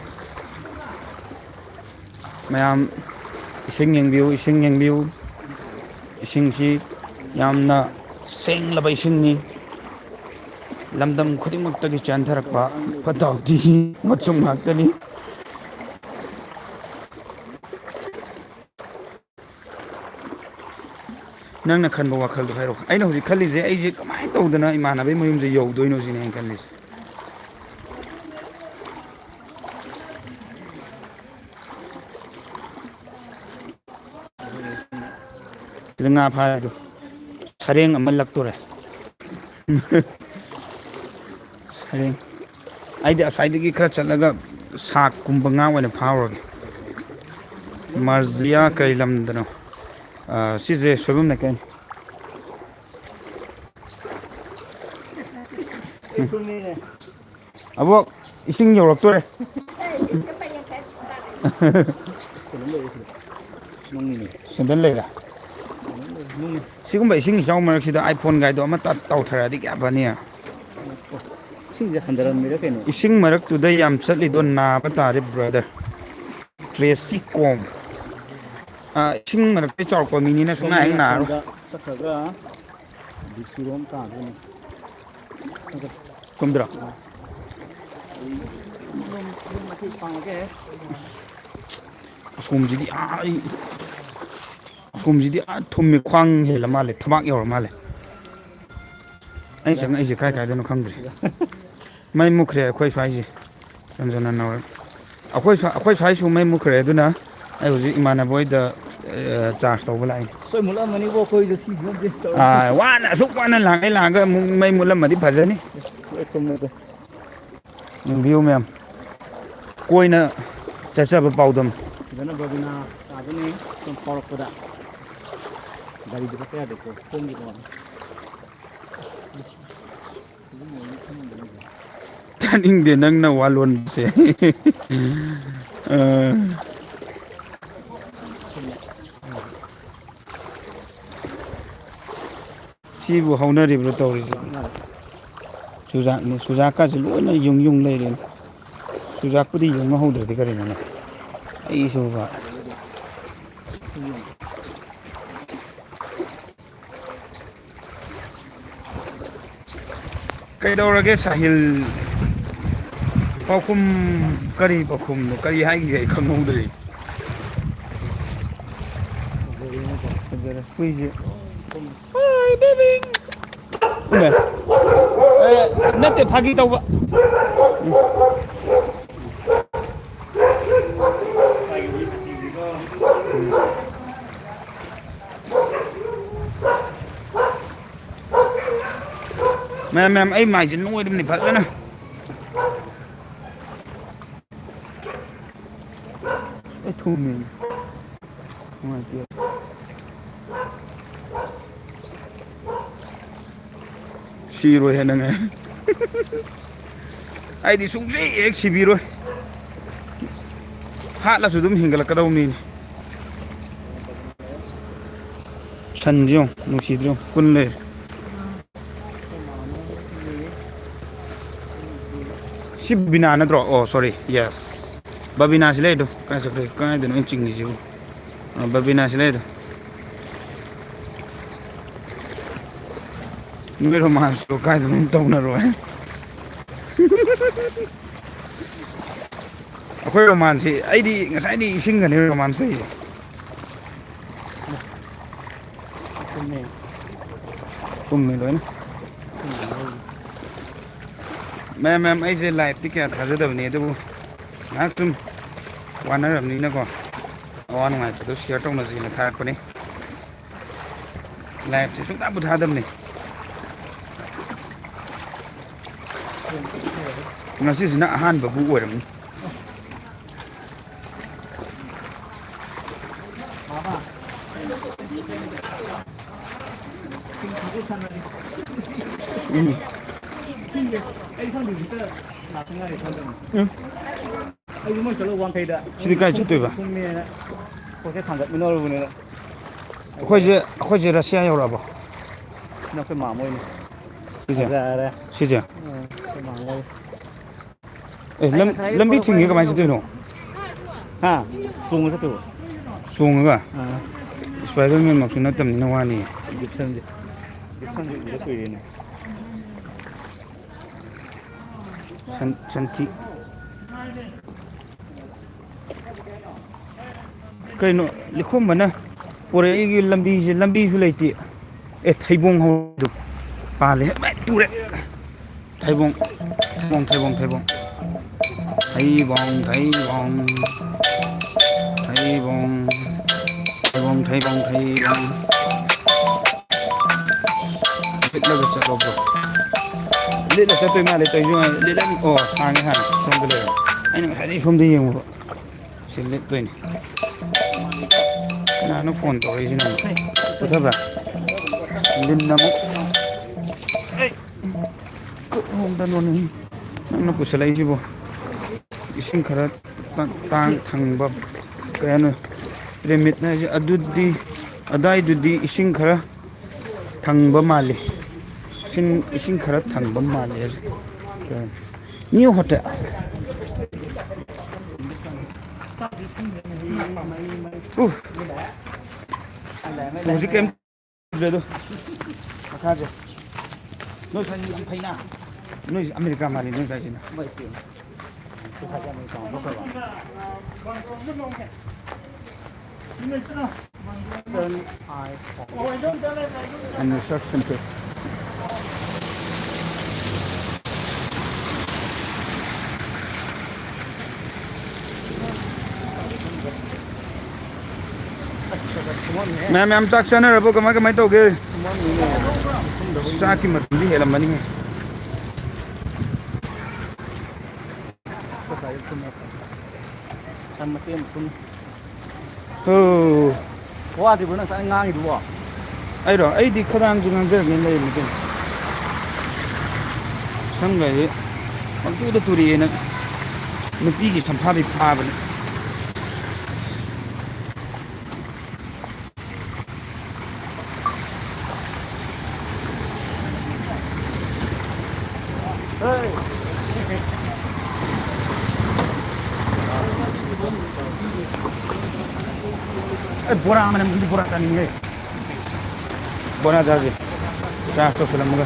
ꯃꯌꯥꯝ ꯏꯁꯤꯡ ꯌꯦꯡꯕꯤꯌꯨ, ꯏꯁꯤꯡ ꯌꯦꯡꯕꯤꯌꯨ꯫ ꯏꯁꯤꯡꯁꯤ ꯌꯥꯝꯅ ꯁꯦꯡꯂꯕ ꯏꯁꯤꯡꯅꯤ꯫ ꯂꯝꯗꯝ ꯈꯨꯗꯤꯡꯃꯛꯇꯒꯤ ꯆꯦꯟꯊꯔꯛꯄ ꯐꯠꯇ ꯍꯥꯎꯊꯤ ꯃꯆꯨꯝ ꯉꯥꯛꯇꯅꯤ꯫ ꯅꯪꯅ ꯈꯟꯕ ꯋꯥꯈꯜꯗꯣ ꯍꯥꯏꯔꯛꯑꯣ꯫ ꯑꯩꯅ ꯍꯧꯖꯤꯛ ꯈꯜꯂꯤꯁꯦ, ꯑꯩꯁꯦ ꯀꯃꯥꯏꯅ ꯇꯧꯗꯅ ꯏꯃꯥꯟꯅꯕꯒꯤ ꯃꯌꯨꯝꯁꯦ ꯌꯧꯗꯣꯏꯅꯣ ꯁꯤꯅꯦ ꯑꯩꯅ ꯈꯜꯂꯤꯁꯦ꯫ ꯁꯤꯗ ꯉꯥ ꯐꯥꯔꯦ ꯑꯗꯣ꯫ ꯁꯔꯦꯡ ꯑꯃ ꯂꯛꯇꯣꯔꯦ꯫ ꯁꯔꯦꯡ꯫ ꯑꯩꯗꯤ ꯑꯁ꯭ꯋꯥꯏꯗꯒꯤ ꯈꯔ ꯆꯠꯂꯒ ꯁꯥꯛꯀꯨꯝꯕ ꯉꯥ ꯑꯣꯏꯅ ꯐꯥꯔꯨꯔꯒꯦ꯫ ꯃꯥꯔꯖꯤꯌꯥ ꯀꯩ ꯂꯝꯗꯅꯣ? ꯑ, ꯁꯤꯁꯦ ꯁꯣꯏꯕꯝ ꯂꯩꯀꯥꯏꯅꯤ꯫ ꯑꯕꯣꯛ, ꯏꯁꯤꯡ ꯌꯧꯔꯛꯇꯣꯔꯦ꯫ ꯁꯦꯟꯗꯜ ꯂꯩꯔꯦ꯫ ꯁꯤꯒꯨꯝꯕ ꯏꯁꯤꯡ ꯏꯆꯥꯎ ꯃꯔꯛꯁꯤꯗ iPhone ꯒꯥꯏꯗꯣ ꯑꯃ ꯇ-, ꯇꯧꯊꯔꯛꯑꯗꯤ ꯀꯌꯥ ꯐꯅꯤ꯫ ꯏꯁꯤꯡꯁꯦ ꯍꯟꯊꯔꯝꯃꯤꯔ ꯀꯩꯅꯣ? ꯏꯁꯤꯡ ꯃꯔꯛꯇꯨꯗ ꯌꯥꯝ ꯆꯠꯂꯤꯗꯣ ꯅꯥꯕ ꯇꯥꯔꯦ, brother꯫ ꯇ꯭ꯔꯦꯁꯤ ꯀꯣꯝ꯫ ꯑ, ꯏꯁꯤꯡ ꯃꯔꯛꯇ ꯆꯥꯎꯔꯛꯄ ꯃꯤꯅꯤꯅ ꯁꯨꯡꯅꯥ ꯍꯦꯛ ꯅꯥꯔꯣꯏ꯫ ꯁꯣꯝꯗ ꯆꯠꯈ꯭ꯔꯒ ꯗꯤ ꯁꯤꯔꯣꯝ ꯇꯥꯗꯣꯏꯅꯤ꯫ ꯁꯣꯝꯗꯔꯣ? ꯑꯁꯣꯝꯁꯤꯗꯤ ꯑꯥ, ꯑꯩ, ꯑꯁꯣꯝꯁꯤꯗꯤ ꯑꯥ ꯊꯨꯝꯃꯤ, ꯈ꯭ꯋꯥꯡ ꯍꯦꯜꯂ ꯃꯥꯜꯂꯦ, ꯊꯕꯥꯛ ꯌꯧꯔ ꯃꯥꯜꯂꯦ꯫ ꯑꯩ ꯆꯪꯉꯛꯏꯁꯦ ꯀꯥꯏ ꯀꯥꯏꯗꯅꯣ ꯈꯪꯗ꯭ꯔꯦ꯫ ꯃꯩ ꯃꯨꯠꯈ꯭ꯔꯦ ꯑꯩꯈꯣꯏ ꯁ꯭ꯋꯥꯏꯁꯦ꯫ ꯆꯝꯖꯅ ꯅꯧꯔꯦ꯫ ꯑꯩꯈꯣꯏ ꯁ꯭ꯋꯥ-, ꯑꯩꯈꯣꯏ ꯁ꯭ꯋꯥꯏꯁꯨ ꯃꯩ ꯃꯨꯠꯈ꯭ꯔꯦ, ꯑꯗꯨꯅ ꯑꯩ ꯍꯧꯖꯤꯛ ꯏꯃꯥꯟꯅꯕ ꯍꯣꯏꯗ, ꯑ, ꯆꯥꯔꯖ ꯇꯧꯕ ꯂꯥꯛꯏꯅꯦ꯫ ꯑꯩꯈꯣꯏ ꯃꯨꯠꯂꯝꯃꯅꯤꯕꯣ, ꯑꯩꯈꯣꯏꯗ ꯁꯤ ꯐꯤꯕꯝꯁꯦ ꯇꯧꯔꯗꯤ꯫ ꯑꯥ, ꯋꯥꯅ, ꯑꯁꯨꯛ ꯋꯥꯅ ꯂꯥꯛꯑꯦ, ꯂꯥꯛꯑꯒ ꯑꯃꯨꯛ ꯃꯩ ꯃꯨꯠꯂꯝꯃꯗꯤ ꯐꯖꯅꯤ꯫ ꯍꯣꯏ, ꯆꯨꯝꯃꯦ ꯑꯗꯣ꯫ ꯌꯦꯡꯕꯤꯌꯨ ꯃꯌꯥꯝ, ꯀꯣꯏꯅ ꯆꯠꯆꯕ ꯄꯥꯎꯗꯝ꯫ ꯁꯤꯗꯅ ꯕꯕꯤꯅꯥ ꯇꯥꯗꯣꯏꯅꯤ, ꯁꯨꯝ ꯐꯥꯎꯔꯛꯄꯗ꯫ ꯒꯥꯔꯤꯗꯤ ꯆꯠꯄ ꯌꯥꯗꯦꯀꯣ, ꯈꯣꯡꯒꯤ ꯇꯣꯉꯥꯟꯅ꯫ ꯇꯥꯅꯤꯡꯗꯦ ꯅꯪꯅ ꯋꯥ ꯂꯣꯟꯕꯁꯦ꯫ ꯑ꯫ ꯁꯤꯕꯨ ꯍꯧꯅꯔꯤꯕ꯭ꯔꯥ ꯇꯧꯔꯤꯁꯦ? ꯆꯨꯖꯥꯛꯅꯤ, ꯆꯨꯖꯥꯛꯀꯁꯦ ꯂꯣꯏꯅ ꯌꯨꯡ ꯌꯨꯡ ꯂꯩꯔꯦꯅꯦ꯫ ꯆꯨꯖꯥꯛꯄꯨꯗꯤ ꯌꯨꯡ ꯍꯧꯗ꯭ꯔꯗꯤ ꯀꯔꯤꯅꯣꯅꯦ? ꯑꯩꯁꯨꯕ꯫ ꯀꯩꯗꯧꯔꯒꯦ ꯁꯥꯍꯤꯜ? ꯄꯥꯎꯈꯨꯝ, ꯀꯔꯤ ꯄꯥꯎꯈꯨꯝꯅꯣ? ꯀꯔꯤ ꯍꯥꯏꯈꯤꯒꯦ ꯑꯩ ꯈꯪꯍꯧꯗ꯭ꯔꯦ꯫ ꯐꯖꯔꯦ, ꯐꯖꯔꯦ꯫ ꯍꯨꯏꯁꯦ꯫ ꯍꯥꯏ, baby꯫ ꯎꯝꯃꯦ꯫ ꯑꯦ, ꯅꯠꯇꯦ, ꯐꯥꯒꯤ ꯇꯧꯕ꯫ ꯎꯝ꯫ ꯃꯌꯥꯝ, ꯃꯌꯥꯝ, ꯑꯩ ꯃꯥꯏꯁꯦ ꯅꯣꯏꯔꯕꯅꯤ ꯐꯖꯅ꯫ ꯑꯩ ꯊꯨꯝꯃꯦ꯫ ꯅꯨꯡꯉꯥꯏꯇꯦ꯫ ꯁꯤꯔꯣꯏ ꯍꯦꯟꯅ ꯉꯥꯏ꯫ ꯑꯩꯗꯤ ꯁꯨꯡꯁꯤ ꯍꯦꯛ ꯁꯤꯕꯤꯔꯣꯏ꯫ ꯍꯥꯠꯂꯁꯨ ꯑꯗꯨꯝ ꯍꯦꯟꯒꯠꯂꯛꯀꯗꯧꯕ ꯃꯤꯅꯤ꯫ ꯁꯟꯁꯤ ꯌꯦꯡꯉꯨ, ꯅꯨꯡꯁꯤꯗ꯭ꯔꯣ? ꯀꯨꯟ ꯂꯩꯔꯦ꯫ ꯁꯤ ꯕꯕꯤꯅꯥ ꯅꯠꯇ꯭ꯔꯣ? ꯑꯣ, sorry, yes꯫ ꯕꯕꯤꯅꯥꯁꯤ ꯂꯩꯗꯣ꯫ ꯀꯥꯏ ꯆꯠꯈ꯭ꯔꯦ? ꯀꯥꯏꯗꯅꯣ ꯑꯩꯅ ꯆꯤꯡꯉꯤꯁꯤꯕꯨ? ꯑ, ꯕꯕꯤꯅꯥꯁꯤ ꯂꯩꯗꯣ꯫ ꯅꯣꯏ romance ꯇꯣ ꯀꯥꯏꯗꯅꯣ ꯇꯧꯅꯔꯣꯏ꯫ ꯑꯩꯈꯣꯏ romance ꯁꯤ ꯑꯩꯗꯤ ꯉꯁꯥꯏꯗꯤ ꯏꯁꯤꯡꯒꯅꯤ romance ꯇꯧꯔꯤꯁꯦ꯫ ꯆꯨꯝꯃꯦ꯫ ꯆꯨꯝꯃꯦ ꯂꯣꯏꯅ꯫ ꯃꯌꯥꯝ, ꯃꯌꯥꯝ, ꯑꯩꯁꯦ live ꯇꯤ ꯀꯌꯥ ꯊꯥꯖꯗꯕꯅꯤ, ꯑꯗꯨꯕꯨ ꯉꯥꯏꯍꯥꯛ ꯁꯨꯝ ꯋꯥꯅꯔꯕꯅꯤꯅꯀꯣ, ꯑꯋꯥ ꯅꯨꯡꯉꯥꯏꯇꯗꯨ share ꯇꯧꯅꯁꯦꯅ ꯊꯥꯔꯛꯄꯅꯤ꯫ Live ꯁꯦ ꯁꯨꯡꯊꯥꯕꯨ ꯊꯥꯗꯕꯅꯤ꯫ ꯉꯁꯤꯁꯤꯅ ꯑꯍꯥꯟꯕꯕꯨ ꯑꯣꯏꯔꯝꯅꯤ꯫ ꯎꯝ꯫ ꯎꯝ꯫ ꯑꯩꯁꯨ ꯃꯣꯏ ꯆꯠꯂ ꯋꯥꯡꯈꯩꯗ ꯁꯤꯗꯤ ꯀꯥꯏ ꯆꯠꯇꯣꯏꯕ? ꯊꯨꯝꯃꯦꯅ ꯄꯣꯠꯁꯦ ꯊꯥꯡꯒꯠꯃꯤꯟꯅꯔꯨꯕꯅꯦꯕ꯫ ꯑꯩꯈꯣꯏꯁꯦ, ꯑꯩꯈꯣꯏꯁꯦ ꯔꯁꯤꯌꯥ ꯌꯧꯔꯛꯑꯕꯣ? ꯅꯈꯣꯏ ꯃꯥꯝꯃ ꯍꯣꯏꯅꯦ꯫ ꯁꯤꯁꯦ? ꯐꯖꯔꯦ꯫ ꯁꯤꯁꯦ? ꯎꯝ, ꯑꯩꯈꯣꯏ ꯃꯥꯝꯃ ꯍꯣꯏ꯫ ꯑꯦ, ꯑꯩ ꯂꯝ-, ꯉꯁꯥꯏ ꯂꯝꯕꯤ ꯊꯤꯡꯉꯦ ꯊꯣꯛꯂꯛꯄꯗ ꯀꯃꯥꯏꯅ ꯆꯠꯇꯣꯏꯅꯣ? ꯍꯥ? ꯆꯣꯡꯉ ꯆꯠꯇꯣꯏꯕ꯫ ꯆꯣꯡꯉꯒ? ꯑꯥ꯫ Spiderman ꯃꯛꯁꯨ ꯅꯠꯇꯕꯅꯤꯅ ꯋꯥꯅꯤ꯫ Gibson ꯁꯦ꯫ Gibson ꯁꯦ ꯎꯗ ꯀꯨꯏꯔꯦꯅꯦ꯫ ꯁꯟ-, ꯁꯟꯊꯤ꯫ ꯀꯩꯅꯣ, ꯂꯤꯈꯣꯝꯕꯅ ꯄꯣꯔꯛꯏꯒꯤ ꯂꯝꯕꯤꯁꯦ, ꯂꯝꯕꯤꯁꯨ ꯂꯩꯇꯦ꯫ ꯑꯦ, ꯊꯩꯕꯣꯡ ꯍꯧꯕꯗꯣ ꯄꯥꯜꯂꯦ꯫ ꯑꯦ, ꯇꯨꯔꯦ꯫ ꯊꯩꯕꯣꯡ, ꯊꯩꯕꯣꯡ, ꯊꯩꯕꯣꯡ, ꯊꯩꯕꯣꯡ꯫ ꯊꯩꯕꯣꯡ, ꯊꯩꯕꯣꯡ꯫ ꯊꯩꯕꯣꯡ, ꯊꯩꯕꯣꯡ, ꯊꯩꯕꯣꯡ, ꯊꯩꯕꯣꯡ꯫ ꯂꯤꯠꯂꯒ ꯆꯠꯂꯣ, bro꯫ ꯂꯤꯠꯂ ꯆꯠꯇꯣꯏ ꯃꯥꯜꯂꯦ ꯇꯧꯔꯤꯁꯦ꯫ ꯂꯤꯠꯂꯝ-, ꯑꯣ, ꯍꯥꯡꯉꯦ, ꯍꯥꯡꯉꯦ꯫ ꯁꯣꯝꯗ ꯂꯩꯔꯦ꯫ ꯑꯩꯅ ꯉꯁꯥꯏꯗꯒꯤ ꯁꯣꯝꯗ ꯌꯦꯡꯉꯨꯕ꯫ ꯁꯤ ꯂꯤꯠꯇꯣꯏꯅꯤ꯫ ꯀꯅꯥꯅꯣ ꯐꯣꯟ ꯇꯧꯔꯛꯏꯁꯤꯅ? ꯄꯨꯊꯕ꯭ꯔꯥ? ꯂꯤꯟꯅ ꯑꯃꯨꯛ, ꯑꯩ, ꯀꯣꯛ ꯍꯣꯡꯗꯅꯣꯅꯦ꯫ ꯅꯪꯅ ꯄꯨꯁꯜꯂꯛꯏꯁꯤꯕꯣ? ꯏꯁꯤꯡ ꯈꯔ ꯇꯥꯡ-, ꯇꯥꯡ ꯊꯪꯕ, ꯀꯩ ꯍꯥꯏꯅꯣ? ꯔꯦꯃꯤꯠ ꯍꯥꯏꯁꯦ ꯑꯗꯨꯗꯤ, ꯑꯗꯥꯏꯗꯨꯗꯤ ꯏꯁꯤꯡ ꯈꯔ ꯊꯪꯕ ꯃꯥꯜꯂꯤ꯫ ꯏꯁꯤꯡ, ꯏꯁꯤꯡ ꯈꯔ ꯊꯪꯕ ꯃꯥꯜꯂꯤ ꯍꯥꯏꯁꯦ꯫ New hotel. ꯎ꯫ ꯍꯧꯖꯤꯛ ꯀꯩꯝ ꯇꯧꯗ꯭ꯔꯦ ꯑꯗꯣ꯫ ꯃꯈꯥꯁꯦ꯫ ꯅꯣꯏ ꯁ꯭ꯋꯥꯏꯁꯤ ꯌꯥꯝ ꯐꯩꯅ꯫ ꯅꯣꯏꯁꯤ ꯑꯃꯦꯔꯤꯀꯥ ꯃꯥꯜꯂꯤ ꯅꯣꯏ ꯁ꯭ꯋꯥꯏꯁꯤꯅ꯫ ꯃꯌꯥꯝ, ꯃꯌꯥꯝ ꯆꯥꯛ ꯆꯥꯅꯔꯕꯣ? ꯀꯃꯥꯏ, ꯀꯃꯥꯏ ꯇꯧꯒꯦ? ꯆꯥꯛꯀꯤ ꯃꯇꯝꯗꯤ ꯍꯦꯜꯂꯝꯃꯅꯤꯍꯦ꯫ ꯁꯟ ꯃꯇꯦꯛ ꯑꯃ ꯊꯨꯝ꯫ ꯑꯣ꯫ ꯋꯥꯗ꯭ꯔꯤꯕꯣ ꯅꯪ ꯉꯁꯥꯏ ꯉꯥꯡꯉꯤꯗꯨꯕꯣ? ꯑꯩꯔꯣ? ꯑꯩꯗꯤ ꯈꯗꯥꯡꯁꯦ ꯉꯥꯡꯖꯔꯒꯦꯅ ꯂꯩꯔꯤꯅꯤ ꯀꯩꯅꯣ꯫ ꯁꯝꯒꯁꯦ ꯄꯪꯇꯨꯗ ꯇꯨꯔꯛꯑꯦꯅ ꯅꯨꯄꯤꯒꯤ ꯁꯝꯐꯥꯕꯤ ꯐꯥꯕꯅꯤ꯫ ꯑꯦ, ꯕꯣꯔꯥ ꯃꯅꯝ, ꯕꯣꯔꯥ ꯆꯥꯅꯤꯡꯉꯦ꯫ ꯕꯣꯔꯥ ꯆꯥꯁꯦ꯫ ꯆꯥꯛ ꯇꯧꯁꯤꯜꯂꯝꯃꯒ꯫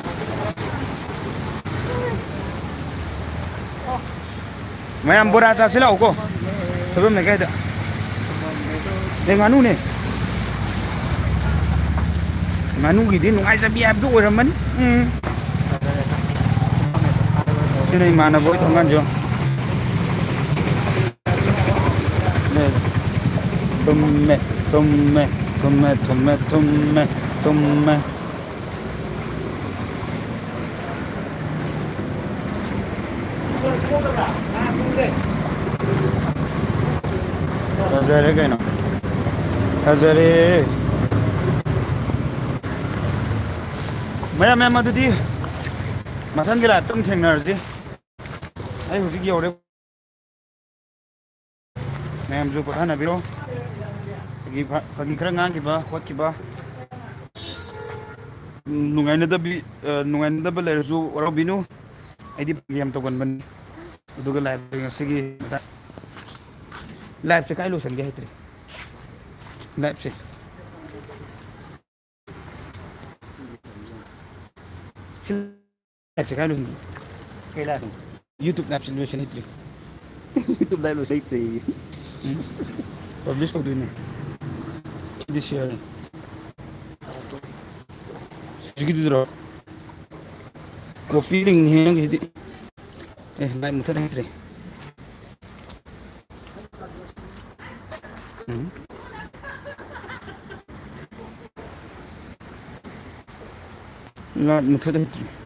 ꯃꯌꯥꯝ ꯕꯣꯔꯥ ꯆꯥꯁꯤ ꯂꯥꯛꯎꯀꯣ꯫ ꯁꯣꯏꯕꯝ ꯂꯩꯀꯥꯏꯗ꯫ ꯑꯦ, ꯉꯥꯅꯨꯅꯦ꯫ ꯉꯥꯅꯨꯒꯤꯗꯤ ꯅꯨꯡꯉꯥꯏꯖꯕꯤ ꯍꯥꯏꯕꯗꯨ ꯑꯣꯏꯔꯝꯃꯅꯤ꯫ ꯎꯝ꯫ ꯁꯤꯅ ꯏꯃꯥꯟꯅꯕ ꯍꯣꯏ ꯊꯣꯡꯒꯥꯟꯁꯨ꯫ ꯊꯨꯝꯃꯦ, ꯊꯨꯝꯃꯦ, ꯊꯨꯝꯃꯦ, ꯊꯨꯝꯃꯦ, ꯊꯨꯝꯃꯦ, ꯊꯨꯝꯃꯦ꯫ ꯐꯖꯔꯦ ꯀꯩꯅꯣ꯫ ꯐꯖꯔꯦ꯫ ꯃꯌꯥꯝ, ꯃꯌꯥꯝ, ꯑꯗꯨꯗꯤ ꯃꯊꯪꯒꯤ live ꯇ ꯑꯃꯨꯛ ꯊꯦꯡꯅꯔꯁꯤ꯫ ꯑꯩ ꯍꯧꯖꯤꯛ ꯌꯧꯔꯦ꯫ ꯃꯌꯥꯝꯁꯨ ꯄꯣꯊꯥꯅꯕꯤꯔꯣ꯫ ꯐꯥꯒꯤ ꯐ-, ꯐꯥꯒꯤ ꯈꯔ ꯉꯥꯡꯈꯤꯕ ꯈꯣꯠꯈꯤꯕ, ꯎꯝ, ꯅꯨꯡꯉꯥꯏꯅꯗꯕꯤ-, ꯑ, ꯅꯨꯡꯉꯥꯏꯅꯗꯕ ꯂꯩꯔꯁꯨ ꯋꯥꯔꯧꯕꯤꯅꯨ꯫ ꯑꯩꯗꯤ ꯐꯥꯒꯤ ꯌꯥꯝ ꯇꯧꯒꯟꯕꯅꯤ꯫ ꯑꯗꯨꯒ live ꯉꯁꯤꯒꯤ ꯃꯇꯥꯡ, live ꯁꯦ ꯀꯥꯏ ꯂꯣꯏꯁꯤꯟꯒꯦ ꯍꯩꯇ꯭ꯔꯦ꯫ Live ꯁꯦ꯫ ꯁꯤ live ꯁꯦ ꯀꯥꯏ ꯂꯣꯏꯁꯤꯟꯒꯦ? ꯀꯩ live ꯅꯣ? YouTube live ꯁꯦ ꯂꯣꯏꯁꯤꯟ ꯍꯩꯇ꯭ꯔꯤ꯫ YouTube live ꯂꯣꯏꯁꯤꯟ ꯍꯩꯇ꯭ꯔꯤ꯫ ꯎꯝ? Publish ꯇꯧꯗꯣꯏꯅꯦ꯫ ꯁꯤꯗꯤ share ꯅꯤ꯫ ꯍꯧꯖꯤꯛꯀꯤꯗꯨꯗꯔꯣ? Copy link ꯅꯤ ꯅꯪꯒꯤꯁꯤꯗꯤ꯫ ꯑꯦ, live ꯃꯨꯊꯠ ꯍꯩꯇ꯭ꯔꯦ꯫ ꯎꯝ꯫ Live ꯃꯨꯊꯠ ꯍꯩꯇ꯭ꯔꯦ꯫